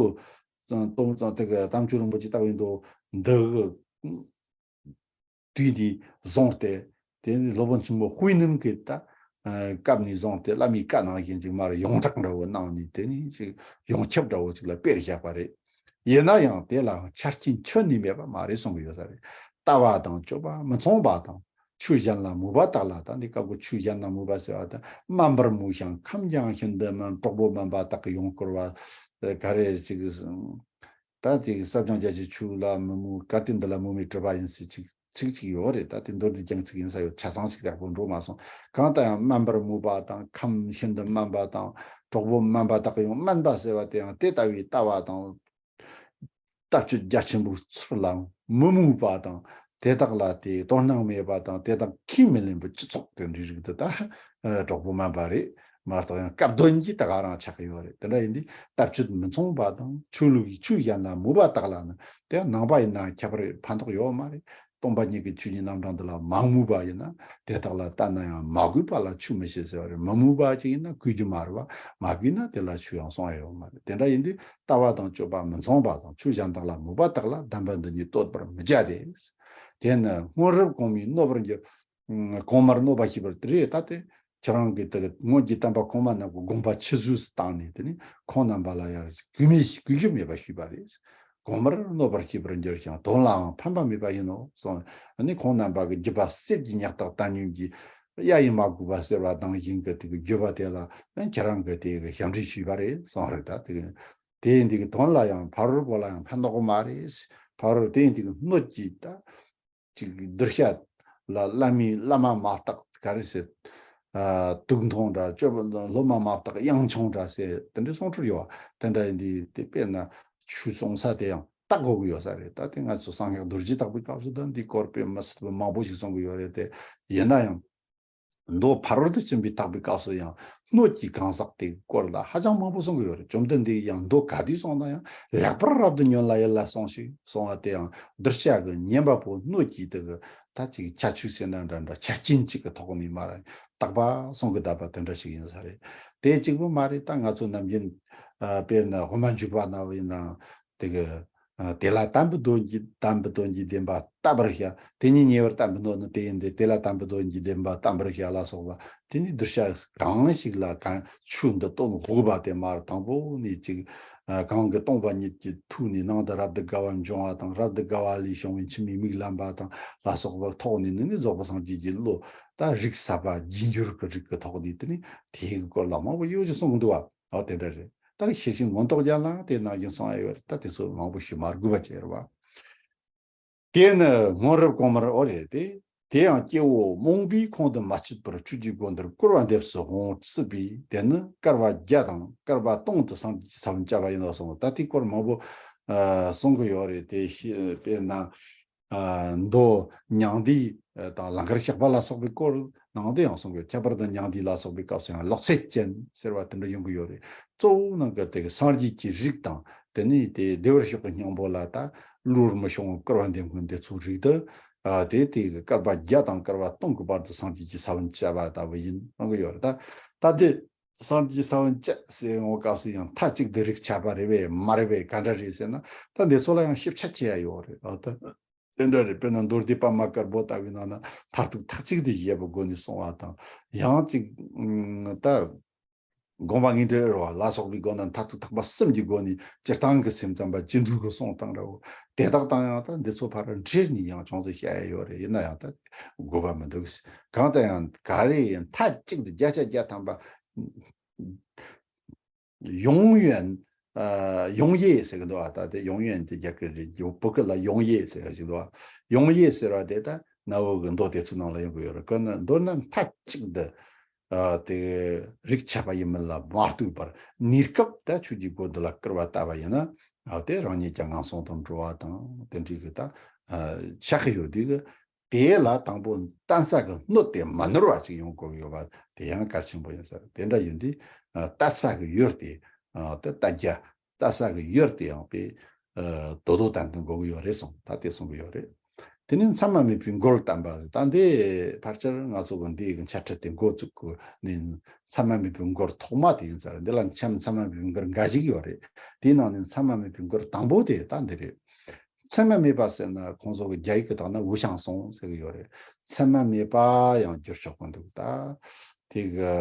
གཏོང་ཙང་། དེ་གི་དམ་ཆོས་རིན་པོ་ཆེ་ལྟ་བུའི་མདོ་འདི་གི་དུས་ནས་བཟུང་སྟེ། དེ་ནས་སློབ་དཔོན་ཆེན་པོ་དཔེ་ནན་གྱི་ད་སྐབས་ནས་བཟུང་སྟེ་བླ་མའི་བཀའ་ནང་བཞིན་ཅིག་མར་ཡོངས་གྲགས་འདྲ་བོ་གནང་ནས། དེ་ནས་ཅིག་ཡོངས་ཁྱབ་འདྲ་བོ་ཅིག་ལ་སྤེལ་བཞག་པ་རེད། ཡིན་ན་ཡང་དེ་ལ་ཆ་རྐྱེན་ཁྱོན་ནས་མེད་པ་མ་རེད་གསུང་གི་ཡོད་ས་རེད། ལྟ་བ་དང་སྤྱོད་པ་མི་མཚུངས་པ་དང་། ཆོས་གཞན་ལ་མོས་པ་དག་ལ། ད་འདི་སྐབས་ཀྱི་ཆོས་གཞན་ལ་མོས་པ་ཟེར་བ་དང་། དམན་པར་མོས་ཤིང་ཁམས་ཀྱང་ཤིན་ཏུ་དམན། གྲོགས་པོ་དམན་པ་དག་གིས་ཡོངས་བསྐོར་བ། ག་རེ་ཅིག། ད་ཅིག་ཟབ་སྦྱོང་རྒྱ་ཆེའི་ཆོས་ལ་མི་མོས། གལ་ཏེ་འདི་ལ་མོས་མེད་གྲུབ་པ་ཡིན་ཟེར་ཅིག་ཚིག་ཅིག་ཡོད་རེད། ད་དེ་མདོར་བསྡུས་རྒྱང་ཚིག་ཡིན་ས་ཡོད། ཆ་ཚང་ཞིག་ཡག་པོ་འགྲོ་མ་སོང་། གང་ལྟར་ཡང་དམན་པར་མོས་པ་དང་། ཁམས་ཤིན་ཏུ་དམན་པ་དང་། གྲོགས་པོ་དམན་པ་དག་གིས་ཡོངས། དམན་པ་ཟེར་བ་དེ་ཡང་དེ་ལྟ་བུའི་ལྟ་བ་དང་ལྟ་སྤྱོད་རྒྱ་ཆེན་པོའི་ཚུལ་ལ་མི་མོས་པ་དང་། དེ་དག་ལ་དེ་དོ་སྣང་མེད་པ་དང་། དེ་དག་ཁས་མི་ལེན་པའི་སྤྱི་ཚོགས་དེ་འདྲའི་རིགས་དེ་ད་གྲོགས་པོ་དམན་པ་རེད། མ་གཏོགས་ཡང་སྐབས་དོན་གྱིས་ད་ག་རང་ཆགས་ཀྱི་ཡོད་རེད། དེ་འདྲ་ཡིན་དུས་ལྟ་སྤྱོད་མི་མཚུངས་པ་དང་། ཆོས་ལུགས་ཀྱི་ཆོས་གཞན་ལ་མོས་པ་དག་ལ་ནི་དེ་ནང་པ་ཡིན་ན་ཁྱད་པར་ཕན་ཐོགས་ཡོད་མ་རེད། སྟོང་པ་ཉིད་ཀྱི་ཆོས་ཀྱི་རྣམ་གྲངས་འདི་ལ་མ་མོས་པ་ཡིན་ན། དེ་དག་ལ་ལྟ་ན་ཡང་མ་གུས་པ་ལ་ཆོས་མི་བྱེད་ཟེར་བ་རེད། མི་མོས་པ་ཅིག་ཡིན་ན་གུས་རྒྱུ་མ་རེད་བ། མ་གུས་ན་དེ་ལ་ཆོས་ཡང་གསུང་ཡ་ཡོད་མ་རེད། དེ་འདྲ་ཡིན་དུས་ལྟ་བ་དང་སྤྱོད་པ་མི་མཚུངས་པ་དང་ཆོས་གཞན་དག་ལ་མོས་པ་དག་ལ་བདེན་པ་འདི་ཉིད་བསྟོད་པར་མི་བྱ་སྟེ། དེས་ན་སྔོན་རབས་གོང་མའི་གནོད་པར་འགྱུར། གོང་མར་གནོད་པ་བྱེད་པར་དེ་རེད། ད་དེ་ཁྱེད་རང་གི་དེ་སྔོན་གྱི་བསྟན་པ་གོང་མ་རྣམས་ཀྱི་དགོངས་པ་ཆུད་ཟོས་སུ་བཏང་ནས། དེ་ནི་ཁོང་རྣམ་པ་ལ་ཡང་གུས་མེད་གུས་ཞབས་མེད་པ་ཞུས་པ་རེད། གོང་མར་གནོད་པར་བྱེད་པར་འགྱུར་ཞིང་དོན་ལའང་ཕན་པ་མེད་པ་ཡིན་ནོ་གསུངས། ཨ་ནི་ཁོང་རྣམ་པ་གི་བརྒྱུད་པ་གསེར་གྱི་ཉག་ཐག་ལྟ་ཉུལ་གྱི་གཡའ་ཡིས་མ་གོས་པ་ཟེར་བ་དང་བཞིན་གྱི་དེ་གི་བརྒྱུད་པ་དེ་ལ་ཁྱེད་རང་གི་དེ་གི་ཞབས་འདྲེན་ཞུས་པ་རེད་གསུངས་རེད། ད་དེ་གི་དེ་ཡིན་དེ་གི་དོན་ལ་ཡང་ཕ་རོལ་པོ་ལ་ཡང་ཕན་ཐོགས་གི་མ་རེད། ཕ་རོལ་དེ་ཡིན་དེ་གི་སྣོད་ཀྱི་ད། ཅིག་གདུལ་བྱ་ལ་བླ་མའི་བླ་མ་མ་བརྟགས་ག་རེ་ཟེར། ཨ། དུག་མཐོང་འདྲ་སྤྱོད་པ་སློབ་མ་མ་བརྟགས་གཡང་མཆོང་འདྲ་ཟེར་དེ་འདྲའི་གསུང་སྲོལ་ཡོད་བ། དེ་འདྲ་ཡིན་དུས་དེ་དཔེར་ན་ཆོས་གསུང་ས་དེ་ཡང་བརྟག་དགོས་ཀྱི་ཡོད་ས་རེད། ད་དེ་ང་ཚོ་སངས་རྒྱས་རྡོ་རྗེ་བརྟག་པའི་སྐབས་སུ་ད་འདི་སྐོར་དཔེ་མི་སྲིད་པ་མང་པོ་ཞིག་གསུང་གི་ཡོད་རེད་དེ། ཡིན་ན་ཡང་། མདོ་ཕ་རོལ་ཏུ་ཕྱིན་པའི་བརྟག་པའི་སྐབས་སུ་ཡང་སྣོད་ཀྱི་གང་ཟག་དེའི་སྐོར་ལ་ཧ་ཅང་མང་པོ་གསུང་གི་ཡོད་རེད། བཅོམ་ལྡན་འདས་ཡང་མདོ་ག་དུས་གསུངས་ན་ཡང་ལེགས་པར་རབ་ཏུ་ཉོན་ལ་ཡིད་ལ་ཟུངས་ཤིག་གསུང་བ་དེ་ཡང་གདུལ་བྱ་གི་ཉན་པ་པོ་སྣོད་ཀྱི་དེ་གི་ད་ཅིག་ཁྱད་ཆོས་ཟེར་ན་འདྲ་འདྲ་ཆ་རྐྱེན་གཅིག་གི་ཐོག་ནས་མར་བརྟག་པ་གསུང་གི་བསྡད་པ་དེ་འདྲ་ཞིག་ཡིན་ས་རེད། དེ་གཅིག་པུ་མ་རེད། ད་ང་ཚོ་ནམ་རྒྱུན་ཨ་དཔེར་ན་དབུ་མ་འཇུག་པ་ན་བ་ཡིན་ན་དེ་གི་ཨ་དེ་ལ་དམ་པའི་དོན་གྱི་དམ་པའི་དོན་གྱི་བདེན་པ་བརྟག་པར་བྱ། དེ་ཉིད་ཉེ་བར་བསྟན་པའི་སྣོད་ནི་དེ་ཡིན་ཏེ། དེ་ལ་དམ་པའི་དོན་གྱི་བདེན་པ་བརྟག་པར་བྱ་ལ་སོགས་པ། དེ་ནི་གདུལ་བྱ་གང་ཞིག་ལ་གང་ཆོས་འདི་སྟོན་དགོས་པ་དེ་མར་དང་པོ་ནས་ཅིག་ཨ་གང་གིས་སྟོང་པ་ཉིད་ཀྱི་ཐུགས་ནས་ནང་དུ་རབ་ཏུ་དགའ་བ་འབྱུང་བ་དང་། རབ་ཏུ་དགའ་བ་ལས་བྱུང་བའི་འཆི་མེད་མིག་ལམ་པ་དང་ལ་སོགས་པ་ཐོག་ནས་ནི་ནི་རྫོགས་པའི་སངས་རྒྱས་ཀྱི་བློ། ད་རིགས་ཟབ་པ་རྒྱས་འགྱུར་གྱི་རིགས་ཀྱི་ཐོག་ནས་དེ་ནི་དེའི་སྐོར་ལ་མང་པོ་ཡོད་ཅེས་གསུངས་འདུག་བ། ཨོ་དེ་འདྲ་རེད། ད་ཤེར་ཕྱིན་མངོན་རྟོགས་རྒྱན་ལའང་དེ་ནང་བཞིན་གསུངས་ཡོད་རེད། ད་དེ་ཚོ་མང་པོ་ཞིག་མ་དགོས་པ་བྱས་རེད་བ། དེས་ན་སྔོན་རབས་གོང་མར། ཨོ་རེད་དེ། དེ་ཡང་སྐྱེ་བོ་རྨོངས་པས་ཁོང་དུ་མ་ཆུད་པར་ཆོས་ཀྱི་སྒོ་འདིར་བསྐོར་བ་འདེབས་སུ་འོང་སྲིད་པས། དེ་ནི་བསྐལ་པ་བརྒྱ་དང་བསྐལ་པ་སྟོང་དུ་སངས་རྒྱས་ཀྱི་ས་བོན་བཅའ་བ་ཡིན་ནོ་གསུངས། ད་དེའི་སྐོར་མང་པོ་ཨ་གསུང་གི་ཡོད་རེད་དེ། དཔེར་ན། ཨ་མདོ་མྱང་འདས་དང་ལང་ཀར་གཤེགས་པ་ལ་སོགས་པའི་སྐོར་ནང་དུ་ཡང་གསུངས་ཡོད། ཁྱད་པར་དུ་མྱང་འདས་ལ་སོགས་པའི་སྐབས་སུ་ཡང་ལོག་ལྟ་ཅན་ཟེར་བ་དེ་འདྲ་ཡོང་གི་ཡོད་རེད། གཙོ་བོ་ནང་གི་དེ་གི་སངས་རྒྱས་ཀྱི་རིགས་དང་། དེ་ནས་དེ་བདེ་བར་གཤེགས་པའི་སྙིང་པོ་ལ་ད་བློར་མི་ཤོང་བར་བསྐོར་བ་འདེབས་མཁན་དེ་ཚོའི་རིགས་དེ། ཨ་དེ་དེ་གི་བསྐལ་པ་བརྒྱ་དང་བསྐལ་པ་སྟོང་གི་བར་དུ་སངས་རྒྱས་ཀྱི་ས་བོན་བཅའ་བ་ལྟ་བུ་ཡིན་གསུང་གི་ཡོད་རེད། ད་ད་དེ་སངས་རྒྱས་ཀྱི་ས་བོན་བཅའ་ཟེར་ཡོང་བའི་སྐབས་སུ་ཡང་མཐའ་གཅིག་ཏུ་རིགས་ཆད་པ་རེད་པས་མ་རེད་པས་ག་འདྲ་རེད་ཟེར་ན། ད་འདི་ཚོ་ལ་ཡང་ཞིབ་ཆ་བྱེད་ཡ་ཡོད་རེད། ཨ་ད། དེ་འདྲ་རེད། དཔེར་ན་མདོ་སྡེ་པདྨ་དཀར་པོ་ལྟ་བུའི་ནང་ན་མཐར་ཐུག་ཐག་གཅིག་ཏུ་བཞེད་པའི་སྒོ་ནས་གསུང་བ་དང་། ཡང་ཅིག་ད་དགོངས་པ་ངེས་འགྲེལ་རོ་ལ་སོགས་པའི་སྒོ་ནས་མཐར་ཐུག་ཐེག་པ་གསུམ་གྱི་སྒོ་ནས་སྤྱིར་བཏང་གི་སེམས་ཙམ་པ་སྤྱི་འགྲོས་ཀྱི་གསུང་སྟངས་འདྲ་བོ་དེ་དག་དང་ཡང་ད་འདི་ཚོ་ཕར་འབྲེལ་ནས་ཡང་ཅུང་ཟད་བཤད་ཡ་ཡོད་རེད། ཡིན་ན་ཡང་ད་དགོས་པ་མི་འདུག་གང་ལྟར་ཡང་ག་རེ་ཡིན་མཐའ་གཅིག་ཏུ་བརྒྱ་ཆ་བརྒྱ་ཐམ་པ། 永远ཨ་永夜ཟེར་གི་འདུག་ཨ་ད་དེ་永远དེ་རྒྱ་སྐད་རེད། བོད་སྐད་ལ་永夜ཟེར་གི་ཞིག་འདུག་ཨ་永夜ཟེར་བ་དེ་ད་གནའ་བོའི་གི་མདོ་དེ་ཚོའི་ནང་ལ་ཡོང་གི་ཡོད་རེད། དཔེར་ན་མདོར་ན་མཐའ་གཅིག་ཏུ་ཨ་དེ་རིགས་ཆད་པ་ཡིན་མིན་ལ་མ་ལྟོས་པར་གནས་སྐབས་ད་ཆོས་ཀྱི་སྒོ་འདི་ལ་བསྐུར་བ་ལྟ་བ་ཡིན་ན། ཨ་དེ་རང་ཉིད་ཀྱང་ངན་སོང་དུ་འགྲོ་བ་དང་དེ་འདྲའི་གི་ད་ཨ་བཤད་གི་ཡོད་དུས་གི་དེ་ལ་དང་པོ་བལྟ་ས་གི་སྣོད་དེ་མ་ནོར་བ་ཅིག་ཡོང་དགོས་ཡོད་པ་དེ་ཡང་གལ་ཆེན་པོ་ཡིན་ས་རེད། དེ་འདྲ་ཡིན་དུས་ཨ་བལྟ་ས་གི་ཡུལ་དེ་ཨ་དེ་ལྟ་རྒྱ་བལྟ་ས་གི་ཡུལ་དེ་ཡང་དཔེ་ཨ་དོ་དོ་ཏན་ཏན་དགོས་ཀྱི་ཡོད་རེད་གསུངས། ད་དེ་གསུང་གི་ཡོད་རེད། དེ་ནས་མཚན་མ་མེད་པའི་མགུར་བཏོན་པ་ད་འདི་ཕལ་ཆེར་ང་ཚོ་གི་འདི་གི་འཆད་ཁྲིད་དེ་འགོ་བཙུགས་གི་ནས་མཚན་མ་མེད་པའི་མགུར་ཐོག་མ་དེ་ཡིན་ས་རེད། འདི་ལ་མཚན་མཚན་མ་མེད་པའི་མགུར་འགའ་ཞིག་ཡོད་རེད། དེའི་ནང་ནས་མཚན་མ་མེད་པའི་མགུར་དང་པོ་དེ་ད་འདི་རེད། མཚན་མ་མེད་པ་ཟེར་ན་ཁོང་ཚོ་གི་རྒྱ་ཡིག་གི་དག་ན་无相似ཟེར་གི་ཡོད་རེད། མཚན་མ་མེད་པ་ཡང་བསྒྱུར་ཆོག་གི་འདུག་ད་དེ་གི་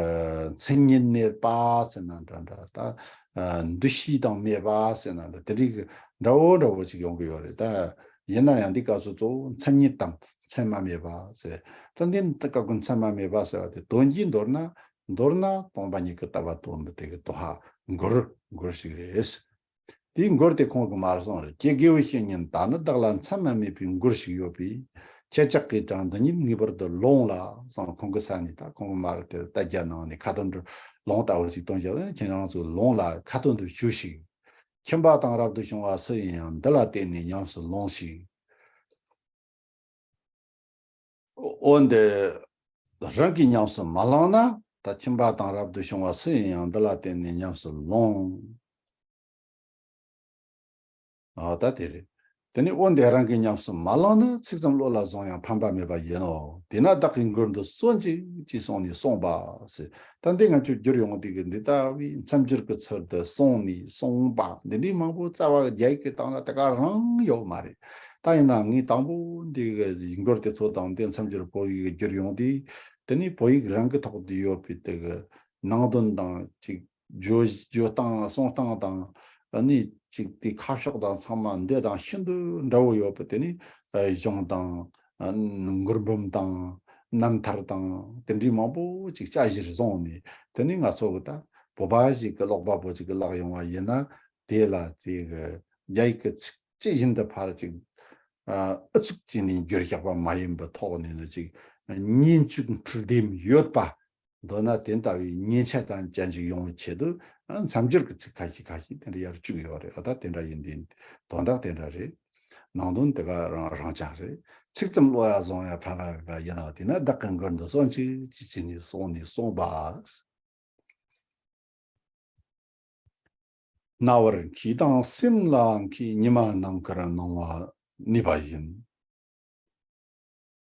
མཚན་ཉིད་མེད་པ་ཟེར་ན་འདྲ་འདྲ། ད་འདུ་ཤེས་དང་མེད་པ་ཟེར་ན་འདྲ། དེ་རིགས་འདྲ་བོ་འདྲ་བོ་ཅིག་ཡོང་གི་ཡོད་རེད། ད་ཡིན་ན་ཡང་འདི་སྐབས་སུ་གཙོ་བོ་མཚན་ཉིད་དང་མཚན་མ་མེད་པ་ཟེར། ད་འདི་སྐབས་ཀྱི་མཚན་མ་མེད་པ་ཟེར་བ་དེ་དོན་གྱིས་མདོར་ན་མདོར་ན་སྟོང་པ་ཉིད་ཀྱི་ལྟ་བ་སྟོན་པའི་དེ་གི་དོ་ཧ་མགུར་མགུར་ཞིག་རེད། དེའི་མགུར་དེ་ཁོང་གིས་མར་གསུངས་རེད། ཀྱེ་དགེ་བའི་བཤེས་གཉེན། ད་ནི་བདག་ལ་མཚན་མ་མེད་པའི་མགུར་ཞིག་ཡོད་པས། ཁྱེད་ཅག་གིས་ཀྱང་འདི་ཉིད་ངེས་པར་དུ་ལོངས་ལ་གསུངས། ཁོང་གི་ས་ནས་ད་ཁོང་གིས་མར་དེ་ལྟ་རྒྱ་ནང་ནས་ཁ་ཏོན་འདྲ་ལུང་ལྟ་བུ་ཅིག་སྟོན་བཞག་ཁྱེད་རང་ཚོ་ལོངས་ལ་ཁ་ཏོན་དུ་བྱོས་ཤིག་ཁྱིམ་པ་དང་རབ་ཏུ་བྱུང་བ་སུ་ཡིན་ཡང་འདི་ལ་བརྟེན་ནས་ཉམས་སུ་ལོངས་ཤིག་འོན་ཏེ་རང་གིས་ཉམས་སུ་མ་བླངས་ན། ད་ཁྱིམ་པ་དང་རབ་ཏུ་བྱུང་བ་སུ་ཡིན་ཡང་འདི་ལ་བརྟེན་ནས་ཉམས་སུ་ལོངས། ཨ་ད་དེ་རེད། དེ་ནས་འོན་ཏེ་རང་གིས་ཉམས་སུ་མ་བླངས་ན། ཚིག་ཙམ་བློ་ལ་བཟུང་ཡང་ཕན་པ་མེད་པ་ཡིན་ནོ། དེས་ན་བདག་གིས་མགུར་འདི་གསོན་ཅིག་ཅེས་གསུངས་ནས་གསུངས་པ་ཟེར། ད་འདི་ང་ཚོས་བསྒྱུར་ཡོང་དུས་ཀྱི་འདི་ལྟ་བུའི་མཚམས་སྦྱོར་གྱི་ཚུལ་དུ་གསུངས་ནས་གསུངས་པ་འདི་འདྲའི་མང་པོ་རྩ་བ་རྒྱ་ཡིག་གི་སྟེང་ལ་དེ་ག་རང་ཡོད་མ་རེད། ད་ཡིན་ན་ངས་དང་པོ་འདི་གི་མགུར་དེ་ཚོ་དང་འདི་མཚམས་སྦྱོར་བོད་ཡིག་གི་བསྒྱུར་ཡོང་དུས། དེ་ནས་བོད་ཡིག་རང་གི་ཐོག་ཏུ་ཡོད་པའི་དེ་གི་ནང་དོན་དང་ཅིག་བརྗོད་བརྗོད་སྟངས་གསུང་སྟངས་དང་། ཨ་ནི་གཅིག་དེ་ཁ་ཕྱོགས་དང་ཚང་མ་འདི་དང་ཤིན་ཏུ་འདྲ་བོ་ཡོད་པ། དེ་ནི་ཨ་གཞུང་དང་། ཨ་མགུར་འབུམ་དང་རྣམ་ཐར་དང་དེ་འདྲའི་མང་པོ་ཅིག་དཔྱད་གཞིར་བཟུང་ནས། དེ་ནི་ང་ཚོ་གི་ད་བོད་པ་ཞིག་གི་ཀློག་པ་པོ་ཅིག་གིས་བཀླགས་ཡོང་བ་ཡིན་ན། དེ་ལ་དེ་གི་རྒྱ་ཡིག་གི་ཚིག་ཇི་བཞིན་དུ་ཕར་ཅིག་ཨ་ཨུ་ཚུགས་བྱས་ནས་བསྒྱུར་བཞག་པ་མ་ཡིན་པའི་ཐོག་ནས་ནི་ཅིག་སྙན་བཅུག་འཕྲུལ་ལྡེམ་ཡོད་པ། མདོར་ན་དེ་ལྟ་བུའི་མཉེན་ཆ་དང་ཅན་ཅིག་ཡོང་བའི་ཆེད་དུ། ཨ་མཚམས་སྦྱོར་གྱི་ཚིག་ཁ་ཤས་ཁ་ཤས་དེ་འདྲ་ཡར་བཅུག་ཡོད་རེད། ཨ་ད་དེ་འདྲ་ཡིན་དུས་དོན་དག་དེ་འདྲ་རེད། ནང་དོན་དེ་ག་རང་རང་ཅག་རེད། ཚིག་ཙམ་བློ་ཡ་བཟུང་ཡ་ཕན་པ་མེད་པ་ཡིན་ནོ། དེས་ན་བདག་གིས་མགུར་འདི་གསོན་ཅིག་ཅེས་བྱས་ནས་གསུངས་ནས་གསུངས་པ། རྣ་བར་མཁས་དང་སེམས་ལ་མཁས། ཉི་མ་ནམ་མཁར་སྣང་བ་ནུས་པ་བཞིན།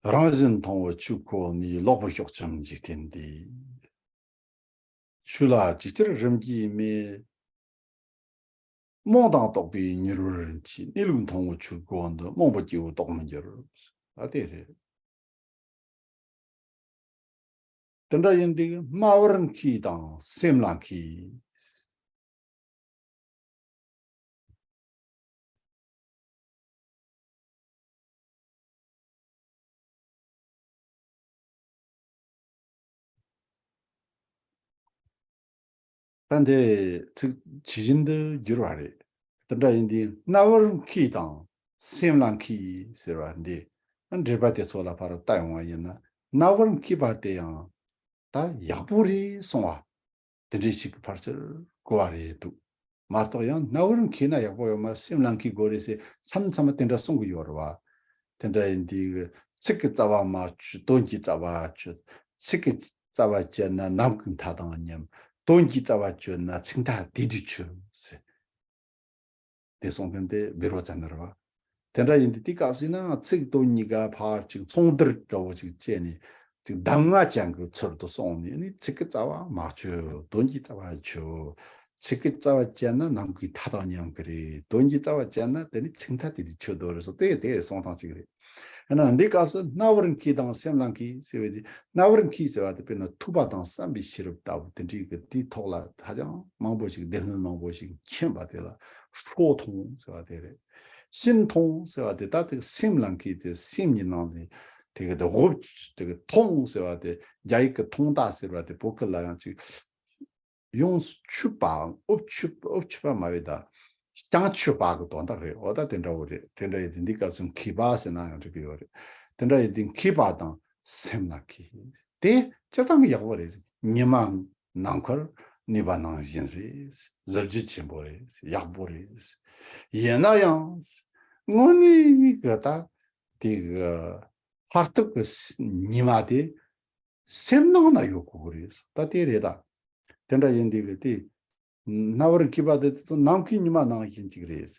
རང་བཞིན་མཐོང་བའི་ཆོས་ཁོ་ནས། ལོག་པའི་ཕྱོགས་ཀྱང་འཇིག་རྟེན་འདས། ཆོས་ལ་ཅིག་ཅར་རིམ་གྱིས་མེད། རྨོངས་དང་རྟོགས་པས་མྱུར་བར་འཆི། གནས་ལུགས་མཐོང་བའི་ཆོས་ཁོ་འདི། རྨོངས་པའི་སྐྱེ་བོ་རྟོགས་མི་འགྱུར། ཨ་དེ་རེད། དེ་འདྲ་ཡིན་དུས་སྨྲ་བར་མཁས་དང་སེམས་ལ་མཁས། ད་འདི་ཚིག་ཇི་བཞིན་དུ་བསྒྱུར་བ་རེད། དེ་འདྲ་ཡིན་དུས་རྣ་བར་མཁས་དང་སེམས་ལ་མཁས་ཟེར་བ་འདི། འགྲེལ་པ་དེ་ཚོ་ལ་ཕར་ལྟ་ཡོང་བ་ཡིན་ན། རྣ་བར་མཁས་པ་དེ་ཡང་ད་ཡག་པོ་རེད་གསུང་བ། དེ་འདྲའི་ཞིག་གི་ཕར་ཚུར་གོ་བ་རེད་འདུག་མ་གཏོགས་ཡང་རྣ་བར་མཁས་ན་ཡག་པོ་ཡོད་མ་རེད། སེམས་ལ་མཁས་དགོས་རེད་ཟེར་མཚམས་མཚམས་དེ་འདྲ་གསུང་གི་ཡོད་རེད་བ། དེ་འདྲ་ཡིན་དུས་ཚིག་གི་རྩ་བ་མ་ཆོད། དོན་གྱི་རྩ་བ་ཆོད། ཚིག་གི་རྩ་བ་བཅད་ན་ནམ་མཁའི་མཐའ་དང་མཉམ། དོན་གྱི་རྩ་བ་ཆོད་ན་ཚིག་མཐའ་དེ་དུས་ཆོད་ཟེར། དེ་གསུང་མཁན་དེ་བཻ་རོ་ཙ་ན་རེད་བ། དེ་འདྲ་ཡིན་དུས་དེའི་སྐབས་སུ་ན་ཚིག་དོན་གཉིས་ཀ་ཕར་ཅིག་ཚོང་བསྡུར་འདྲ་བོ་ཅིག་བྱས་ནས། ཅིག་གདམས་ངག་ཅན་གྱི་ཚུལ་དུ་གསུངས་ནས་ནི། ཚིག་གི་རྩ་བ་མ་ཆོད། དོན་གྱི་རྩ་བ་ཆོད། ཚིག་གི་རྩ་བ་བཅད་ན་ནམ་མཁའི་མཐའ་དང་མཉམ་གི་རེད། དོན་གྱི་རྩ་བ་བཅད་ན་དེ་ནི་ཚིག་མཐའ་དེ་དུས་ཆོད་དོ་རེད་སོགས་དེ་དེ་གསུང་སྟངས་གཅིག་རེད། ཡིན་ན་འདིའི་སྐབས་སུ་རྣ་བར་མཁས་དང་སེམས་ལ་མཁས་ཟེར་བའི་དེ། རྣ་བར་མཁས་ཟེར་བ་དེ་དཔེར་ན་ཐོས་པ་དང་བསམ་པའི་ཤེས་རབ་ལྟ་བུ་དེ་འདྲའི་གི་དེའི་ཐོག་ལ་ཧ་ཅང་མང་པོ་ཞིག་སྡེ་སྣོད་མང་པོ་ཞིག་མཁྱེན་པ་དེ་ལ་ཧྲོ་མཐོང་ཟེར་བ་དེ་རེད། སེམས་མཐོང་ཟེར་བ་དེ་ད་དེ་སེམས་ལ་མཁས་དེ་སེམས་ཀྱི་ནང་ནས་དེ་གི་དེ་འོབ་དེ་གི་མཐོང་ཟེར་བ་དེ། རྒྱ་ཡིག་གི་མཐོང་ལྟ་ཟེར་བ་དེ་བོད་སྐད་ལ་ཡང་ཅིག་ཡོངས་སུ་ཆུད་པའམ་འོབ་ཆུད་འོབ་ཆུད་པ་མ་རེད་ད། བྱང་ཆུད་པ་གི་དོན་དག་རེད། འོ་ད་དེ་འདྲ་བོ་རེད། དེ་འདྲ་ཡིན་དུས་འདིའི་སྐབས་སུ་མཁས་པ་ཟེར་ན་ཡང་འགྲིག་གི་ཡོད་རེད། དེ་འདྲ་ཡིན་དུས་མཁས་པ་དང་སེམས་ལ་མཁས། དེ་སྤྱིར་བཏང་གི་ཡག་པོ་རེད། ཉི་མ་ནམ་མཁར་གནས་པ་ནང་བཞིན་རེད། གཟི་བརྗིད་ཆེན་པོ་རེད། ཡག་པོ་རེད། ཡིན་ན་ཡང་དངོས་གནས་གི་ད་དེ་གི་མཐར་ཐུག་གི་ཉི་མ་དེ་སེམས་ནང་ན་ཡོད་དགོས་ཀྱི་རེད། ད་དེ་རེད་ད། དེ་འདྲ་ཡིན་དུས་གི་དེ་རྣ་བར་མཁས་པ་དེ་ཚོ་ནམ་མཁའི་ཉི་མ་ནང་བཞིན་ཅིག་རེད།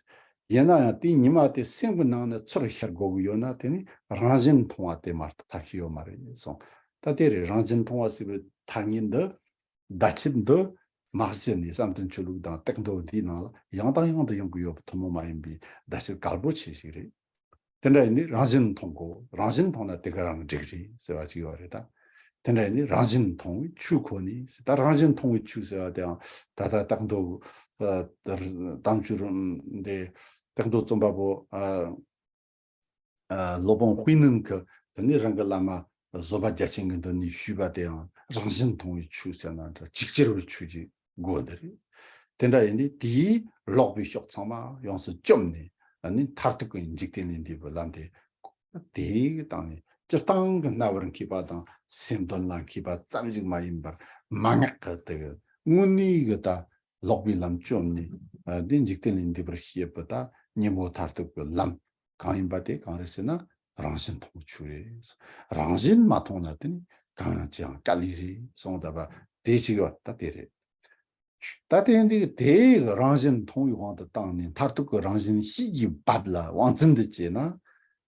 ཡིན་ན་ཡང་དེའི་ཉི་མ་དེ་སེམས་ཀྱི་ནང་ནས་ཚུར་ཤར་དགོས་ཀྱི་ཡོད་ན། དེ་ནི་རང་བཞིན་མཐོང་བ་དེ་མ་གཏོགས་ཐབས་ཤེས་ཡོད་མ་རེད་གསུངས། ད་དེ་རེད། རང་བཞིན་མཐོང་བ་ཟེར་བའི་ཐ་སྙད་འདི། བརྡ་ཆད་འདི་མ་གཞི་ནས་བསམ་གཏན་ཆོས་ལུགས་དང་སྟེགས་མདོ་འདིའི་ནང་ལ་ཡང་དང་ཡང་དུ་ཡོང་གི་ཡོད་པ་ཐུན་མོང་མ་ཡིན་པའི་བརྡ་ཆད་གལ་པོ་ཆེ་ཞིག་རེད། དེ་འདྲ་ཡིན་ནི་རང་བཞིན་མཐོང་དགོས། རང་བཞིན་མཐོང་ན་དེ་ག་རང་འགྲིག་རེད་ཟེར་བ་ཅིག་ཡོད་རེད་ད། དེ་འདྲ་ཡིན་ནི་རང་བཞིན་མཐོང་བའི་ཆོས་ཁོ་ནས། ད་རང་བཞིན་མཐོང་བའི་ཆོས་ཟེར་བ་དེའང་ད་ལྟ་སྟེགས་མདོ། ཨ། དམ་ཆོས་འདི་སྟེགས་མདོ་རྩོམ་པ་པོ། ཨ། ཨ། སློབ་དཔོན་དཔེ་ནན་གྱིས་དེ་ནི་རང་གི་བླ་མ་བཟོད་པ་རྒྱ་ཆེན་གྱི་མདུན་ནས་ཞུས་པ་དེའང་རང་བཞིན་མཐོང་བའི་ཆོས་ཟེར་ན་འདྲ། ཅིག་ཅར་བའི་ཆོས་ཀྱི་སྒོ་འདི་རེད། དེ་འདྲ་ཡིན་དུས་དེའི་ལོག་པའི་ཕྱོགས་ཚང་མ་ཡོངས་སུ་བཅོམ་ནས། ཨ་ནི་མཐར་ཐུག་གི་འཇིག་རྟེན་ལས་འདས་པའི་ལམ་དེ། དེའི་སྟེང་ནས་སྤྱིར་བཏང་གི་རྣ་བར་མཁས་པ་དང་སེམས་དོན་ལ་མཁས་པ་ཙམ་ཞིག་མ་ཡིན་པར། མན་ངག་གི་དེ་གི་དངོས་གནས་གི་ད་ལོག་པའི་ལམ་བཅོམ་ནས། ཨ། དེ་འཇིག་རྟེན་ལས་འདས་པར་བྱེད་པའི་ད་གཉེན་པོ་མཐར་ཐུག་གི་ལམ་གང་ཡིན་པ་དེ་གང་རེད་ཟེར་ན། རང་བཞིན་མཐོང་བའི་ཆོས་རེད། རང་བཞིན་མ་མཐོང་ན་དེ་ནི་གང་ཡང་ཅི་ཡང་དཀའ་ལས་རེད་གསུངས་བསྡད་པ་དེ་ཅིག་ཡོད། ད་དེ་རེད། ད་དེ་འདི་དེའི་རང་བཞིན་མཐོང་བའི་དབང་དུ་བཏང་ནས་མཐར་ཐུག་གི་རང་བཞིན་ཤེས་ཀྱི་བབ་ལ་དབང་བཙན་དུ་བྱས་ན།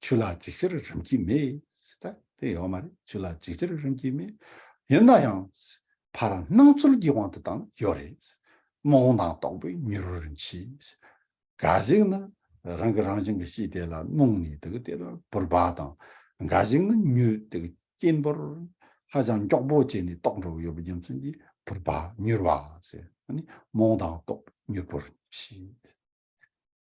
ཆོས་ལ་ཅིག་ཅར་རིམ་གྱིས་མེད། ད་དེ་ཡོད་མ་རེད། ཆོས་ལ་ཅིག་ཅར་རིམ་གྱིས་མེད། ཡིན་ན་ཡང་། ཕར་སྣང་ཚུལ་གྱི་དབང་དུ་བཏང་ན་ཡོད་རེད། རྨོངས་དང་རྟོགས་པས་མྱུར་བར་འཆི། འགའ་ཞིག་ནི་རང་གི་རང་བཞིན་གྱི་ཤེས་དེ་ལ་རྨོངས་ནས་དེ་གི་དེ་ལ་བུར་བ་དང་། འགའ་ཞིག་ནི་མྱུར་དེ་གི་སྐྱེན་པོར་ཧ་ཅང་མགྱོགས་པོ་བྱས་ནས་རྟོགས་འགྲོ་གི་ཡོད་པའི་རྒྱུ་མཚན་གྱིས་བུར་བ་མྱུར་བ་ཟེར། ཨ་ནི་རྨོངས་དང་རྟོགས་མྱུར་བུར་འཆི།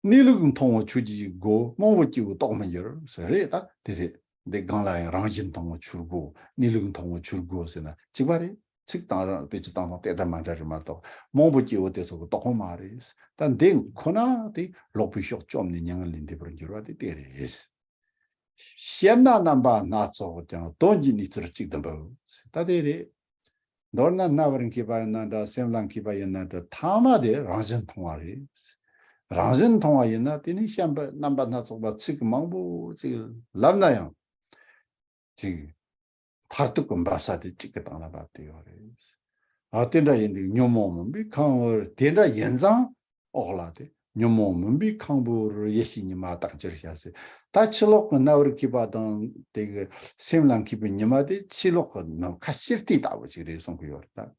གནས་ལུགས་མཐོང་བ་ཆོས་ཀྱི་སྒོ། རྨོངས་པ་སྐྱེ་བོ་རྟོགས་མི་འགྱུར་ཟེར་རེད། ད་དེ་རེད། འདི་སྒང་ལ་ཡང་རང་བཞིན་མཐོང་བ་ཆོས་སྒོ། གནས་ལུགས་མཐོང་བ་ཆོས་སྒོ་ཟེར་ན་གཅིག་པ་རེད། ཚིག་དང་རང་དཔེ་ཆ་བཏང་སྟངས་དེ་ལྟར་མ་འདྲ་རེད་མ་གཏོགས། རྨོངས་པ་སྐྱེ་བོ་དེ་ཚོ་གི་རྟོགས་ཁོ་མ་རེད། ད་འདི་ཁོ་ན་དེ་ལོག་པའི་ཕྱོགས་བཅོམ་ནས་མྱ་ངན་ལས་འདས་པར་འགྱུར་བ་དེ་དེ་རེད། དཔྱད་ན་རྣམ་པ་སྣ་ཚོགས་ཀྱང་། དོན་གྱི་གནས་ཚུལ་གཅིག་ཏུ་འབབ། ད་དེ་རེད། མདོར་ན་རྣ་བར་མཁས་པ་ཡིན་ན་འདྲ། སེམས་ལ་མཁས་པ་ཡིན་ན་འདྲ། ཐ་མ་དེ་རང་བཞིན་མཐོང་བ་རེད། རང་བཞིན་མཐོང་བ་ཡིན་ན་དེ་ནི་བཤད་པ་རྣམ་པ་སྣ་ཚོགས་པ་ཚིག་མང་པོ་ཅིག་ལབ་ན་ཡང་། ཅིག་མཐར་ཐུག་གི་འབབ་ས་དེ་གཅིག་གི་སྟེང་ལ་བབས་ཏེ་ཡོད་རེད། ཨ་དེ་འདྲ་ཡིན་དུས་ཉོན་མོངས་མུན་པས་ཁེངས་པའི། དེ་འདྲ་ཡིན་ཙང་། འོག་ལ་དེ། ཉོན་མོངས་མུན་པས་ཁེངས་པའི་ཡེ་ཤེས་ཉི་མ་བརྟག་ཅེས་བྱ་ཟེར། ད་ཕྱི་ལོགས་ཀྱི་རྣ་བར་མཁས་པ་དང་དེ་གི་སེམས་ལ་མཁས་པའི་ཉི་མ་དེ་ཕྱི་ལོགས་ཀྱི་ནམ་མཁའ་ཤར་དུས་ལྟ་བུ་ཅིག་རེད་གསུང་གི་ཡོད་རེད་ད།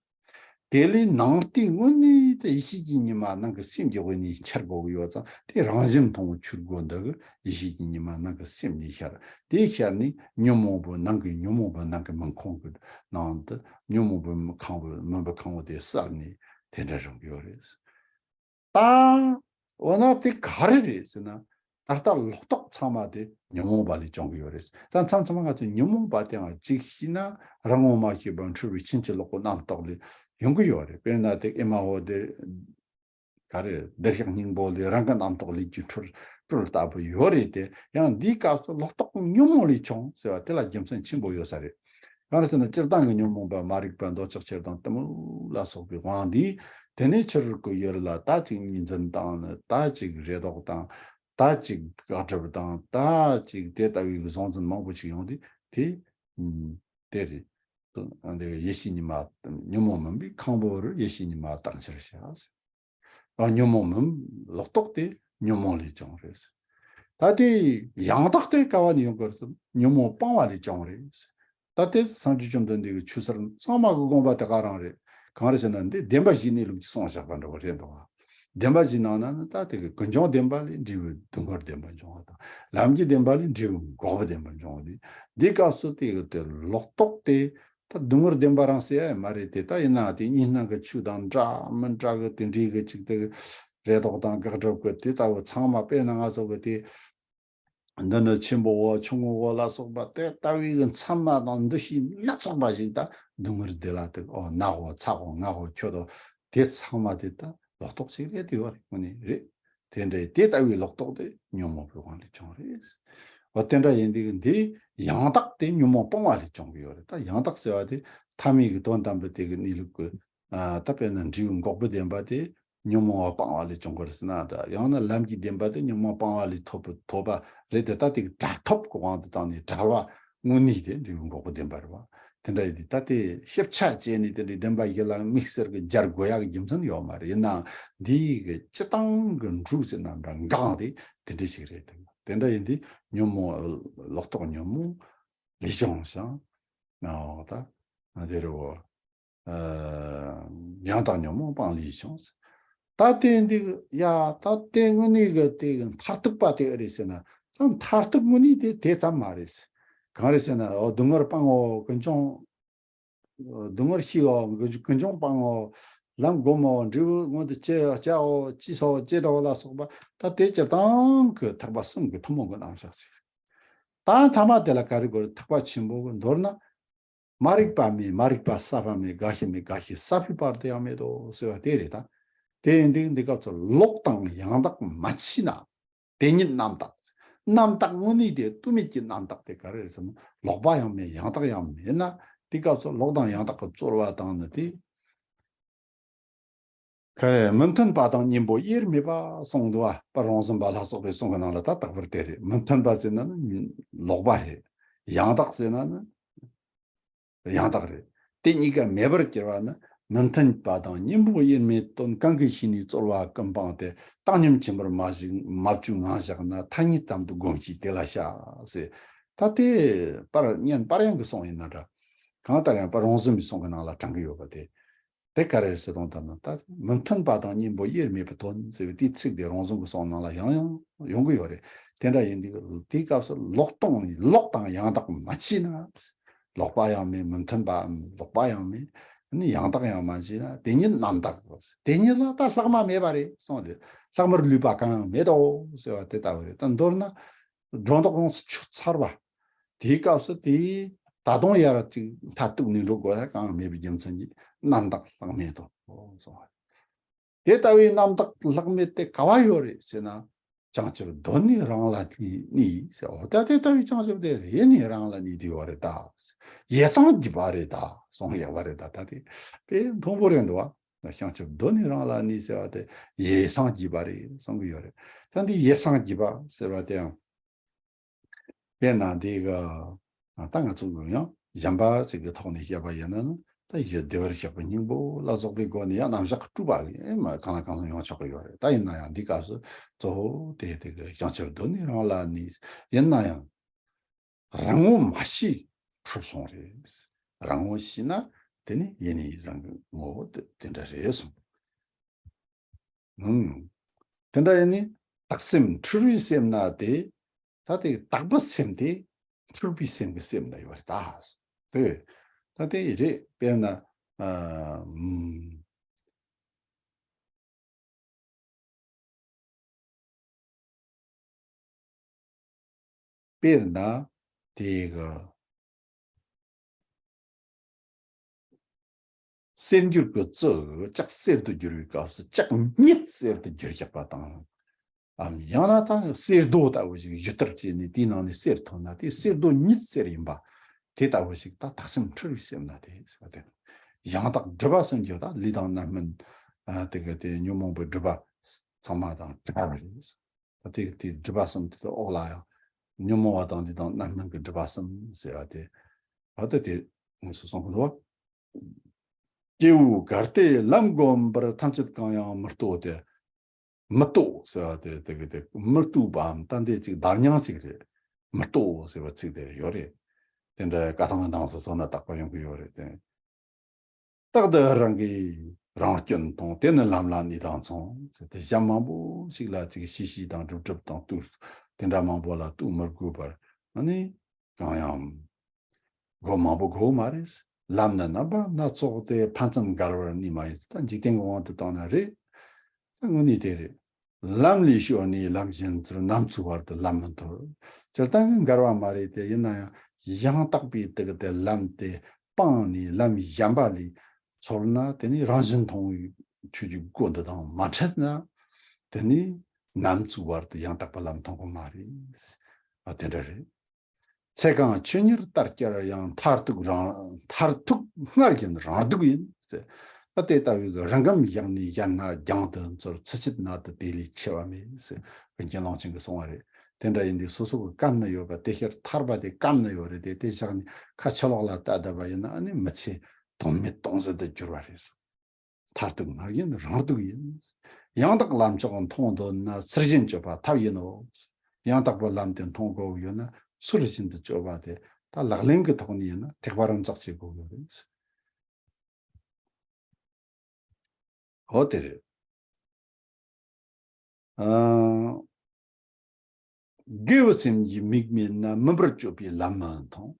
དེ་ལས་ནང་བལྟས་དངོས་གནས་དེ་ཡེ་ཤེས་ཀྱི་ཉི་མ་ནང་གི་སེམས་ཀྱི་དབུས་ནས་འཆར་དགོས་ཀྱི་ཡོད་ཙང་། དེ་རང་བཞིན་མཐོང་བའི་ཆོས་སྒོ་འདི་གི་ཡེ་ཤེས་ཀྱི་ཉི་མ་ནང་གི་སེམས་ནས་ཤར། དེ་ཤར་ནས་ཉོན་མོངས་པའི་ནང་གི་ཉོན་མོངས་པའི་ནང་གི་མུན་ཁང་གི་ནང་དུ། ཉོན་མོངས་པའི་ཁེངས་པའི་མུན་པའི་ཁེངས་པ་དེ་བསལ་ནས་དེ་འདྲ་རང་གི་ཡོད་རེད། ད། འོ་ན་དེ་ག་རེ་རེད་ཟེར་ན། ད་ལྟ་ལོག་རྟོག་ཚང་མ་དེ་ཉོན་མོངས་པ་ལས་བྱུང་གི་ཡོད་རེད། ད་མཚམས་མཚམས་ང་ཚོས་ཉོན་མོངས་པ་དེའང་གཅིག་བྱས་ན་རང་ངོ་མ་ཤེས་པར་འཁྲུལ་བའི་ཕྱིན་ཅི་ལོག་གི་རྣམ་རྟོག་ལས་ཡོང་གི་ཡོད་རེད། དཔེར་ན་དེ་ཨེ་མ་འོ་དེ་ག་རེ་བདེ་གཤེགས་སྙིང་པོ་ལས་རང་གི་རྣམ་རྟོག་ལས་ཀྱི་འཁྲུལ་འཁྲུལ་ལྟ་བུ་ཡོད་རེད་དེ། ཡང་འདིའི་སྐབས་སུ་ལོག་རྟོག་ཉོན་མོངས་ལས་བྱུང་ཟེར་བ་དེ་ལ་རྒྱུ་མཚན་ཆེན་པོ་ཡོད་ས་རེད། གང་རེད་ཟེར་ན། སྤྱིར་བཏང་གི་ཉོན་མོངས་པ་མ་རིག་པ་འདོད་ཆགས་ཞེ་སྡང་གཏི་མུག་ལ་སོགས་པའི་དབང་འདིས། དེ་ནས་ཕྱི་རོལ་གྱི་ཡུལ་ལ་ད་ཅིག་གཉིས་འཛིན་བཏང་ནས། ད་ཅིག་རེ་དོགས་བཏང་། ད་ཅིག་དགག་སྒྲུབ་བཏང་། ད་ཅིག་དེ་ལྟ་བུའི་གཟུང་འཛིན་མང་པོ་ཞིག་ཡོང་དུས་དེ། ཨུམ། དེ་རེད། འདི་ཡེ་ཤེས་ཉི་མ། ཉོན་མོངས་མུན་པས་ཁེངས་པའི་ཡེ་ཤེས་ཉི་མ་བརྟག་ཅེས་བྱ། ཨ་ཉོན་མོངས་མུན། ལོག་རྟོག་དེ་ཉོན་མོངས་ལས་བྱུང་རེད། ད་དེ་ཡང་དག་དེ་ག་བ་ནས་ཡོང་གི་རེད་ཟེར་ན། ཉོན་མོངས་སྤངས་པ་ལས་བྱུང་རེད། ད་དེ་སངས་རྒྱས་བཅོམ་ལྡན་འདས་ཀྱི་ཆོས་ཟེར་ཚང་མ་གི་དགོངས་པ་དེ་ག་རང་རེད། གང་རེད་ཟེར་ན། འདི་བདེན་པ་བཞིའི་གནས་ལུགས་ཀྱི་གསུངས་བཞག་པ་འདྲ་བོ་རེད་འདུག་བ། བདེན་པ་བཞིའི་ནང་ན་ནི་ད་དེ་གི་ཀུན་འབྱུང་བདེན་པ་ལས་འབྲས་བུའི་སྡུག་བསྔལ་བདེན་པ་འབྱུང་བ་དང་། ལམ་གྱི་བདེན་པ་ལས་འབྲས་བུའི་འགོག་པ་བདེན་པ་འབྱུང་བ་དེ། འདི་སྐབས་སུ་དེ་གི་དེ་ལོག་རྟོག་དེ། ད་སྡུག་བསྔལ་བདེན་པ་རང་ཟེར་ཡ་མ་རེད་དེ། ད་ཡིན་ནའང་དེ་གཉིས་སྣང་གི་ཆོས་དང་འདྲ་མི་འདྲ་གི་དེ་འདྲའི་གི་ཅིག་དེ་རེ་དོགས་དང་དགག་སྒྲུབ་གི་དེ་ལྟ་བུ་ཚང་མ། དཔེར་ན་ང་ཚོ་གི་དེ་འདི་ནི་ཆེན་པོའོ་ཆུང་ངུའོ་ལ་སོགས་པ་དེ་ལྟ་བུའི་གི་མཚན་མ་དང་འདུ་ཤེས་སྣ་ཚོགས་པ་ཞིག་ད་སྡུག་བསྔལ་འདི་ལ་དེ། ཨོ་ནག་གོ་ཚ་གོ་ང་གོ་ཁྱོད་དོ། དེ་ཚང་མ་དེ་ད་ལོག་རྟོག་ཅིག་རེད་དེ་ཡོད་རེད། དངོས་གནས་རེད། དེ་འདྲའི་དེ་ལྟ་བུའི་ལོག་རྟོག་དེ་ཉོན་མོངས་པའི་དབང་ལས་བྱུང་རེད། འོ་དེ་འདྲ་ཡིན་དུས་འདི་ཡང་དག་དེ་ཉོན་མོངས་སྤངས་པ་ལས་བྱུང་གི་ཡོད་རེད། ད་ཡང་དག་ཟེར་བ་དེ་ཐ་མལ་གྱི་དོན་དམ་པའི་དེ་གི་གནས་ལུགས་ཀྱི། ཨ་ད་དཔེར་ན་འབྲས་བུ་འགོག་པའི་བདེན་པ་དེ་ཉོན་མོངས་པ་སྤངས་པ་ལས་བྱུང་གི་རེད་ཟེར་ན་འདྲ། ཡང་ན་ལམ་གྱི་བདེན་པ་དེ་ཉོན་མོངས་སྤངས་པ་ལས་ཐོབ་པ་ཐོབ་པ་རེད་དེ། ད་དེ་གི་བྲལ་ཐབས་ཀྱི་དབང་དུ་བཏང་ནས་བྲལ་བ་དངོས་གནས་དེ་འབྲས་བུ་འགོག་པའི་བདེན་པ་རེད་བ། དེ་འདྲ་ཡིན་དུས་ད་དེ་ཞིབ་ཆ་བྱས་ནས་དེ་འདྲའི་བདེན་པ་བཞི་ལ་དམིགས་བསལ་གྱི་སྦྱར་དགོས་ཡག་གི་རྒྱུ་མཚན་ཡོད་མ་རེད། ཡིན་ནའང་འདིའི་གི་སྤྱི་བཏང་གི་འབྲུ་ཟེར་ན་འདྲ་འགངས་དེ་དེ་འདྲ་ཞིག་རེད། དེ་འདྲ་ཡིན་དུས་ཉོན་མོངས་ལོག་རྟོག་ཉོན་མོངས་ལས་བྱུང་ཞིང་། ཨོ་ད་དེ་རེད་བོ། ཨ་ཡང་དག་ཉོན་མོངས་སྤངས་ལས་བྱུང་། ད་དེ་འདི་ཡ་ད་དེ་དངོས་གནས་གི་དེ་གི་མཐར་ཐུག་པ་དེ་ཨེ་རེད་ཟེར་ན། ད་མཐར་ཐུག་དངོས་གནས་དེ་དེ་ཙམ་མ་རེད། གང་རེད་ཟེར་ན། ཨོ་སྡུག་བསྔལ་སྤང་ངོ་། ཀུན་འབྱུང་། སྡུག་བསྔལ་ཞི་ངོ་། ཀུན་འབྱུང་སྤང་ངོ་། ལམ་སྒོམ་ངོ་། འབྲས་བུ་མངོན་དུ་བྱ་བྱའོ། ཅི་སོགས་ཅི་དོ་ལ་སོགས་པ། ད་དེ་སྤྱིར་བཏང་གི་ཐེག་པ་གསུམ་གྱི་ཐུན་མོང་གི་རྣམ་གཞག་ཅིག། ད་ཐ་མ་དེ་ལ་ག་རེ་དགོས་རེད། ཐེག་པ་ཆེན་པོ་གི་མདོར་ན། མ་རིག་པ་མེད། མ་རིག་པ་ཟད་པ་མེད། རྒ་ཤི་མེད། རྒ་ཤི་ཟད་པའི་བར་དུ་ཡང་མེད་དོ་ཟེར་བ་དེ་རེད་ད། དེ་ཡིན་དུས་འདི་སྐབས་སུ་ལོག་དང་ཡང་དག་མ་མཆིས་ན། དེ་ཉིད་རྣམ་དག། རྣམ་དག་དངོས་གནས་དེ་ལྟོས་མེད་ཀྱི་རྣམ་དག་དེ་ག་རེ་རེད་ཟེར་ན། ལོག་པ་ཡང་མེད། ཡང་དག་ཡང་མེད་ན། དེ་སྐབས་སུ་ལོག་དང་ཡང་དག་གི་རྩོལ་བ་བཏང་ནི་དེ། ག་རེ། མི་མཐུན་པ་དང་གཉེན་པོ་དབྱེར་མེད་པ་གསུངས་འདུག་བ། དཔལ་རོང་ཟོམ་པ་ལ་སོགས་པའི་གསུང་གི་ནང་ལ་ད་རྟག་པར་དེ་རེད། མི་མཐུན་པ་ཟེར་ན་ནི་ལོག་པ་རེད། ཡང་དག་ཟེར་ན་ནི་ཡང་དག་རེད། དེ་གཉིས་ཀ་མེད་པར་གྱུར་པ་ནི་ མི་མཐུན་པ་དང་གཉེན་པོ་དབྱེར་མེད་དོན། གང་གིས་ཤེས་ནས་རྩོལ་བ་ཀུན་སྤངས་ཏེ། བཏང་སྙོམས་ཆེན་པོར་མ་བཅུག་མ་བཅུག་ངང་བཞག་ན། ཐ་སྙད་ཙམ་དུ་སྒོམ་ཞིག་དེ་ལ་བྱ་ཟེར། ད་དེ་པར་བརྙན་པར་ཡང་གི་གསུང་ཡིན་ན་འདྲ། གང་ལྟར་ཡང་པར་རོང་ཟོམ་པའི་གསུང་གི་ནང་ལ་དྲངས་ཀྱི་ཡོད་པ་དེ། དེ་ག་རེ་རེད་ཟེར་དང་ལྟར་ན། ད་མི་མཐུན་པ་དང་གཉེན་པོ་དབྱེར་མེད་པའི་དོན་ཟེར་བའི་དེའི་ཚིག་དེ་རོང་ཟོམ་གྱི་གསུང་ནང་ལ་ཡང་ཡང་ཡོང་གི་ཡོད་རེད། དེ་འདྲ་ཡིན་དུས་དེའི་སྐབས་སུ་ལོག་གཏོང་ནས་ལོག་དང་ཡང་དག་མ་མཆིས་ན། ལོག་པ་ཡང་མེད། མི་མཐུན་པའམ་ལོག་པ་ཡང་མེད། ནི་ཡང་དག་ཡང་མ་མཆིས་ན། དེ་ཉིད་རྣམ་དག་དེ་ཉིད་ལ་ད་ལྷག་མ་མེད་པ་རེད་གསུངས་རེད། ལྷག་མར་ལུས་པ་གང་ཡང་མེད་དོ་ཟེར་བ་དེ་ལྟ་བུ་རེད། ད་མདོར་ན། སྒྲོ་འདོགས་ཡོངས་སུ་ཆོད་ཚར་བ། དེའི་སྐབས་སུ་དེའི་ད་དུང་ཡར་ཅིག་མཐར་གཏུགས་ནས་འགྲོ་དགོས་ཡ་གང་ཡང་མེད་པའི་རྒྱུ་མཚན་གྱིས་རྣམ་དག་ལྷག་མེད་དོ་གསུངས་པ་རེད། དེ་ལྟ་བུའི་རྣམ་དག་ལྷག་མེད་དེ་ག་བ་ཡོད་རེད་ཟེར་ན། བྱང་ཆུབ་གདོད་ནས་རང་ལ་གནས་ཟེར། འོ་ད་དེ་ལྟ་བུའི་བྱང་ཆུབ་དེ་ཡེ་ནས་རང་ལ་གནས་བསྡད་ཡོད་རེད་ད། ཡེ་སངས་རྒྱས་པ་རེད་ད་གསུངས་ཡོད་པ་རེད་ད། ད་དེ་དཔེ་མཐོང་པོ་རེད་འདུག་བ། བྱང་ཆུབ་གདོད་ནས་རང་ལ་གནས་ཟེར་བ་དེ་ཡེ་སངས་རྒྱས་པ་རེད་གསུང་གི་ཡོད་རེད། ད་འདི་ཡེ་སངས་རྒྱས་པ་ཟེར་བ་དེའང་། དཔེར་ན་འདི་གི་ད་ང་ཚོ་ཡང་གཞན་པ་ཞིག་གི་ཐོག་ནས་བཤད་པ་ཡིན་ན་ནི། ད་གཞི་བདེ་བར་གཤེགས་པའི་སྙིང་པོ་ལ་སོགས་པའི་སྒོ་ནས་ཡང་རྣམ་གཞག་སྤྲུལ་པ་ཨེ་མ་གང་ལ་གང་འཚམ་ཡོང་ཆོག་གི་ཡོད་རེད། ད་ཡིན་ན་ཡང་འདི་སྐབས་སུ་གཙོ་བོ་དེ་དེ་གི་བྱང་ཆུབ་གདོད་ནས་རང་ལ་གནས། ཡིན་ན་ཡང་རང་ངོ་མ་ཤེས་འཁྲུལ་སོང་རེད། རང་ངོ་ཤེས་ན་དེ་ནི་ཡེ་ནས་རང་གི་ངོ་བོ་དེ་དེ་འདྲ་རེད་གསུངས། ཨང་། དེ་འདྲ་ཡིན་ནི། དག་སེམས་འཁྲུལ་བའི་སེམས་ན་དེ། ད་དེ་དག་པའི་སེམས་དེ་འཁྲུལ་པའི་སེམས་ཀྱི་སེམས་ན་ཡོད་རེད་ད། དེ། ད་དེ་རེད། དཔེར་ན། ཨ། ཨམ། དཔེར་ན། དེ་གི་གསེར་འགྱུར་གྱི་རྩི་གི་ལྕགས་གསེར་དུ་བསྒྱུར་བའི་སྐབས་སུ་ལྕགས་ཉིད་གསེར་དུ་བསྒྱུར་བཞག་པ་དང་། ཨམ། ཡང་ན་ད་གསེར་རྡོ་ལྟ་བུ་ཞིག་བཞུ་བཏུལ་བྱས་ནས་དེའི་ནང་ནས་གསེར་ཐོན་ན་དེ་གསེར་རྡོ་ཉིད་གསེར་ཡིན་པ། དེ་ལྟ་བུ་ཞིག་ད་དག་སེམས་འཁྲུལ་བའི་སེམས་ན་དེ་ཟེར་བ་དེ། ཡང་དག་སྒྲིབ་པ་གསུམ་གྱི་ད་ལུས་དང་རྣམ་སྨིན། ཨ། དེ་གི་དེ་ཉོན་མོངས་པའི་སྒྲིབ་པ་ཚང་མ་དང་བྲལ་བ་རེད། ད་དེ་དེ་སྒྲིབ་པ་གསུམ་དེ་འོག་ལ་ཡང་ཉོན་མོངས་པ་དང་ལུས་དང་རྣམ་སྨིན་གྱི་སྒྲིབ་པ་གསུམ་ཟེར་བ་དེ། ད་ལྟ་དེ་དངོས་སུ་གསུང་གི་འདུག་བ། སྐྱེ་བོ་གལ་ཏེ་ལམ་བསྒོམ་པར། ཐམས་ཅད་གང་ཡང་མི་རྟོག་སྟེ། མི་རྟོག་ཟེར་བ་དེ་དེ་གི་དེ་མི་རྟོག་པའམ་ད་འདི་ཅིག་བརྡ་རྙིང་ཅིག་རེད། མི་རྟོག་ཟེར་བ་ཚིག་དེ་ཡོད་རེད། དེ་འདྲ་བཀའ་ཐང་གི་ནང་སོ་སོ་ན་དག་པ་ཡོང་གི་ཡོད་རེད་དེ། རྟག་ཏུ་རང་གིས་རང་སྐྱོན་མཐོང་། དེ་ནི་ལམ་ལ་གནས་དང་མཚུངས་ཟེར་ཏེ། གཞན་མང་པོ་ཞིག་ལ་ཅིག་ཤེས་ཤེས་དང་སྒྲུབ་སྒྲུབ་དང་ལྟོས། དེ་འདྲ་མང་པོ་ལ་ལྟོས་མི་དགོས་པར་ཨ་ནི་གང་ཡང་སྒོ་མང་པོ་དགོས་མ་རེད། ལམ་ནི་རྣམ་པ་སྣ་ཚོགས་ཏེ། ཕན་ཙམ་འགལ་བར་གནས་མ་ཡིན། ད་འཇིག་རྟེན་གྱི་དབང་དུ་བཏང་ན་རེད། ད་དངོས་གནས་དེ་རེད། ལམ་ལས་ཤོར་ནས་ལམ་གཞན་ཚུལ། ནམ་ཚུགས་བར་དུ་ལམ་མི་འཐོར། སྤྱིར་བཏང་གི་འགལ་བ་མ་རེད་དེ། ཡིན་ན་ཡང་ཡང་དག་པའི་དེ་གི་དེ་ལམ་དེ་སྤངས་ནས་ལམ་གཞན་པ་ལ་འཚོལ་ན། དེ་ནི་རང་བཞིན་མཐོང་བའི་ཆོས་ཀྱི་སྒོ་འདི་དང་མ་འཕྲད་ན། དེ་ནི་ནམ་ཚུགས་བར་དུ་ཡང་དག་པའི་ལམ་མཐོང་གི་མ་རེད། ཨ། དེ་འདྲ་རེད། ཚེ་གང་ཆོས་ཉིད་ལྟར་སྐྱེར་ཡང་། མཐར་ཐུག་རང་མཐར་ཐུག་སྔར་བཞིན་རང་སྡུག་ཡིན་ཟེར། ཨ། དེ་ལྟ་བུའི་རང་ངམ་བཞག་ནས་གཞན་ན་སྦྱང་དུ་འཚོལ། ཚུལ་ཆད་ན་དུ་དེ་ལས་ཆེ་བ་མེད་ཟེར། ཀུན་མཁྱེན་ཀློང་ཆེན་གྱིས་གསུངས་པ་རེད། དེ་འདྲ་ཡིན་དུས་སོ་སོ་གི་ཀམ་ན་ཡོད་པ་དེ་ཕྱིར་ཐར་པ་དེ་ཀམ་ན་ཡོད་རེད་དེ། དེ་བཞག་ནས་ཁ་ཕྱི་ལོགས་ལ་ལྟ་བསྡད་པ་ཡིན་ན་ཨ་ནི་མི་ཚེ་དོན་མེད་སྟོང་ཟད་དུ་འགྱུར་བ་རེད་ཟེར། མཐར་ཐུག་སྔར་བཞིན་རང་སྡུག་ཡིན། ཡང་དག་ལམ་མཆོག་མཐོང་འདོད་ན། ཚུལ་བཞིན་སྤྱོད་པ་ཐབས་ཡིན་ནོ། ཡང་དག་པའི་ལམ་དེ་མཐོང་དགོས་ཡོད་ན་ཚུལ་བཞིན་དུ་སྤྱོད་པ་དེ་ད་ལག་ལེན་གྱི་ཐོག་ནས་ཡིན་ན་ཐེག་པ་རིམ་བརྩེགས་བྱེད་དགོས་ཡོད་རེད། འོ་དེ་རེད། ཨ། དགེ་བའི་སེམས་ཀྱི་མིག་མེད་ན། མུན་པར་སྤྱོད་པའི་ལམ་མི་མཐོང་།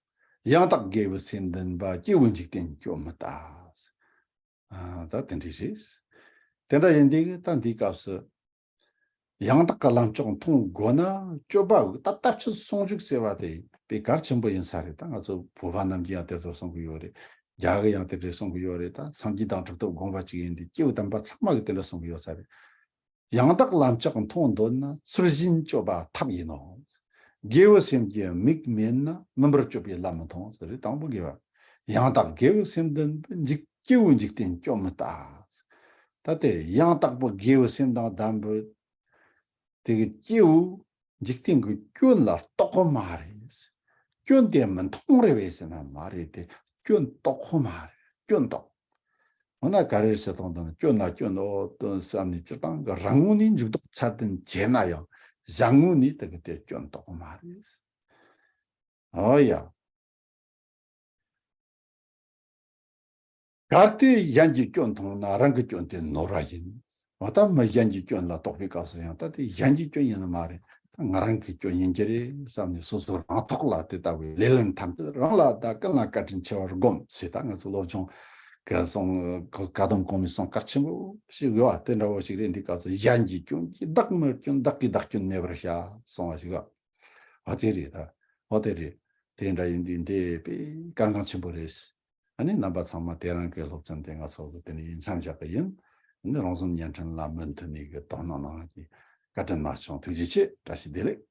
ཡང་དག་དགེ་བའི་སེམས་ལྡན་པ། སྐྱེས་བུ་འཇིག་རྟེན་སྐྱོབ་མི་ལྟ། ཨ། ད་དེ་འདྲ་རེད། དེ་འདྲ་ཡིན་དུས་ད་འདིའི་སྐབས་སུ་ཡང་དག་གི་ལམ་མཆོག་མཐོང་དགོས་ན་སྤྱོད་པ་ད་ལྟ་ཕྱི་ཟུང་འཇུག་ཟེར་བ་དེ་དཔེ་གལ་ཆེན་པོ་ཡིན་ས་རེད། ད་ང་ཚོ་བོད་པ་རྣམས་ཀྱིས་ཡང་དེ་ལྟར་གསུང་གི་ཡོད་རེད། རྒྱ་གིས་ཡང་དེ་འདྲ་གསུང་གི་ཡོད་རེད། ད་སངས་རྒྱས་དང་གྲུབ་ཐོབ་དགོངས་པ་གཅིག་ཡིན་དུས་སྐྱེས་བུ་དམ་པ་ཚང་མ་གིས་དེ་འདྲ་གསུང་གི་ཡོད་ས་རེད། ཡང་དག་ལམ་མཆོག་མཐོང་འདོད་ན། ཚུལ་བཞིན་སྤྱོད་པ་ཐབས་ཡིན་ནོ། དགེ་བའི་སེམས་ཀྱི་མིག་མེད་ན། མུན་པར་སྤྱོད་པའི་ལམ་མི་མཐོང་ཟེར་རེད། དང་པོ་དགེ་བ། ཡང་དག་དགེ་བའི་སེམས་ལྡན་པས། འཇིག་སྐྱེས་བུ་འཇིག་རྟེན་སྐྱོབ་མི་ལྟ། ད་དེ་ཡང་དག་པའི་དགེ་བའི་སེམས་དང་ལྡན་པའི་དེ་གི་སྐྱེས་བུ་འཇིག་རྟེན་གྱི་སྐྱོན་ལ་རྟོག་གི་མ་རེད། སྐྱོན་དེ་མི་མཐོང་རེད་པས་ཟེར་ན་མ་རེད་དེ། སྐྱོན་རྟོག་གི་མ་རེད། སྐྱོན་རྟོག་འོ་ན་ག་རེ་ཟེར་དང་དང་སྐྱོན་ན་སྐྱོན་འོ་དོན་བསམ་ནས་སྤྱིར་བཏང་གི་རང་ངོས་ནས་འཇུག་ལྡོག་ཚད་ལྡན་བྱས་ན་ཡང་གཞན་ངོས་ནས་དེ་གི་དེ་སྐྱོན་རྟོགས་གི་མ་རེད། ཨོ་ཡ། གལ་ཏེ་གཞན་གྱི་སྐྱོན་མཐོང་ན་རང་གི་སྐྱོན་དེ་ནོར་བ་ཡིན། འོ་ད་མི་གཞན་གྱི་སྐྱོན་ལ་རྟོག་པའི་སྐབས་སུ་ཡང་ད་དེ་གཞན་གྱི་སྐྱོན་ཡིན་ནི་མ་རེད། ད་ང་རང་གི་སྐྱོན་ཡིན་གྱི་རེད་བསམ་ནས་སོ་སོ་རང་ཐོག་ལ་དེ་ལྟ་བུའི་ལེ་ལན་ཐམས་ཅད་རང་ལ་ད་ཀུན་ལ་བཀའ་དྲིན་ཆེ་བར་སྒོམ་ཟེར། ད་ང་ཚོ་སློབ་སྦྱོང་གི་གསུང་བཀའ་གདམས་གོང་མའི་གསུང་བཀའ་ཆེན་པོ་ཞིག་ཡོད་པ་དེ་འདྲ་བོ་ཞིག་རེད། འདི་སྐབས་སུ་གཞན་གྱི་སྐྱོན་གྱིས་བདག་མི་སྐྱོན། བདག་གིས་བདག་སྐྱོན་མེད་པར་བྱ་གསུང་བ་ཞིག་ཡོད། འོ་དེ་རེད་ད། འོ་དེ་རེད། དེ་འདྲ་ཡིན་དུས་འདི་དཔེ་གལ་འགངས་ཆེན་པོ་རེད། ཨ་ནི་རྣམ་པ་ཚང་མ་དེ་རིང་གི་སློབ་ཚན་དེ་ང་ཚོ་གི་དེ་ནས་མཚམས་བཞག་གི་ཡིན། ཨ་ནི་རང་སྲུང་བརྙན་འཕྲིན་ལ་མུ་མཐུད་ནས་གི་དོ་སྣང་གནང་རོགས་གྱིས། བཀའ་དྲིན་མ་ཆུང་། ཐུགས་རྗེ་ཆེ། བཀྲ་ཤིས་བདེ་ལེགས།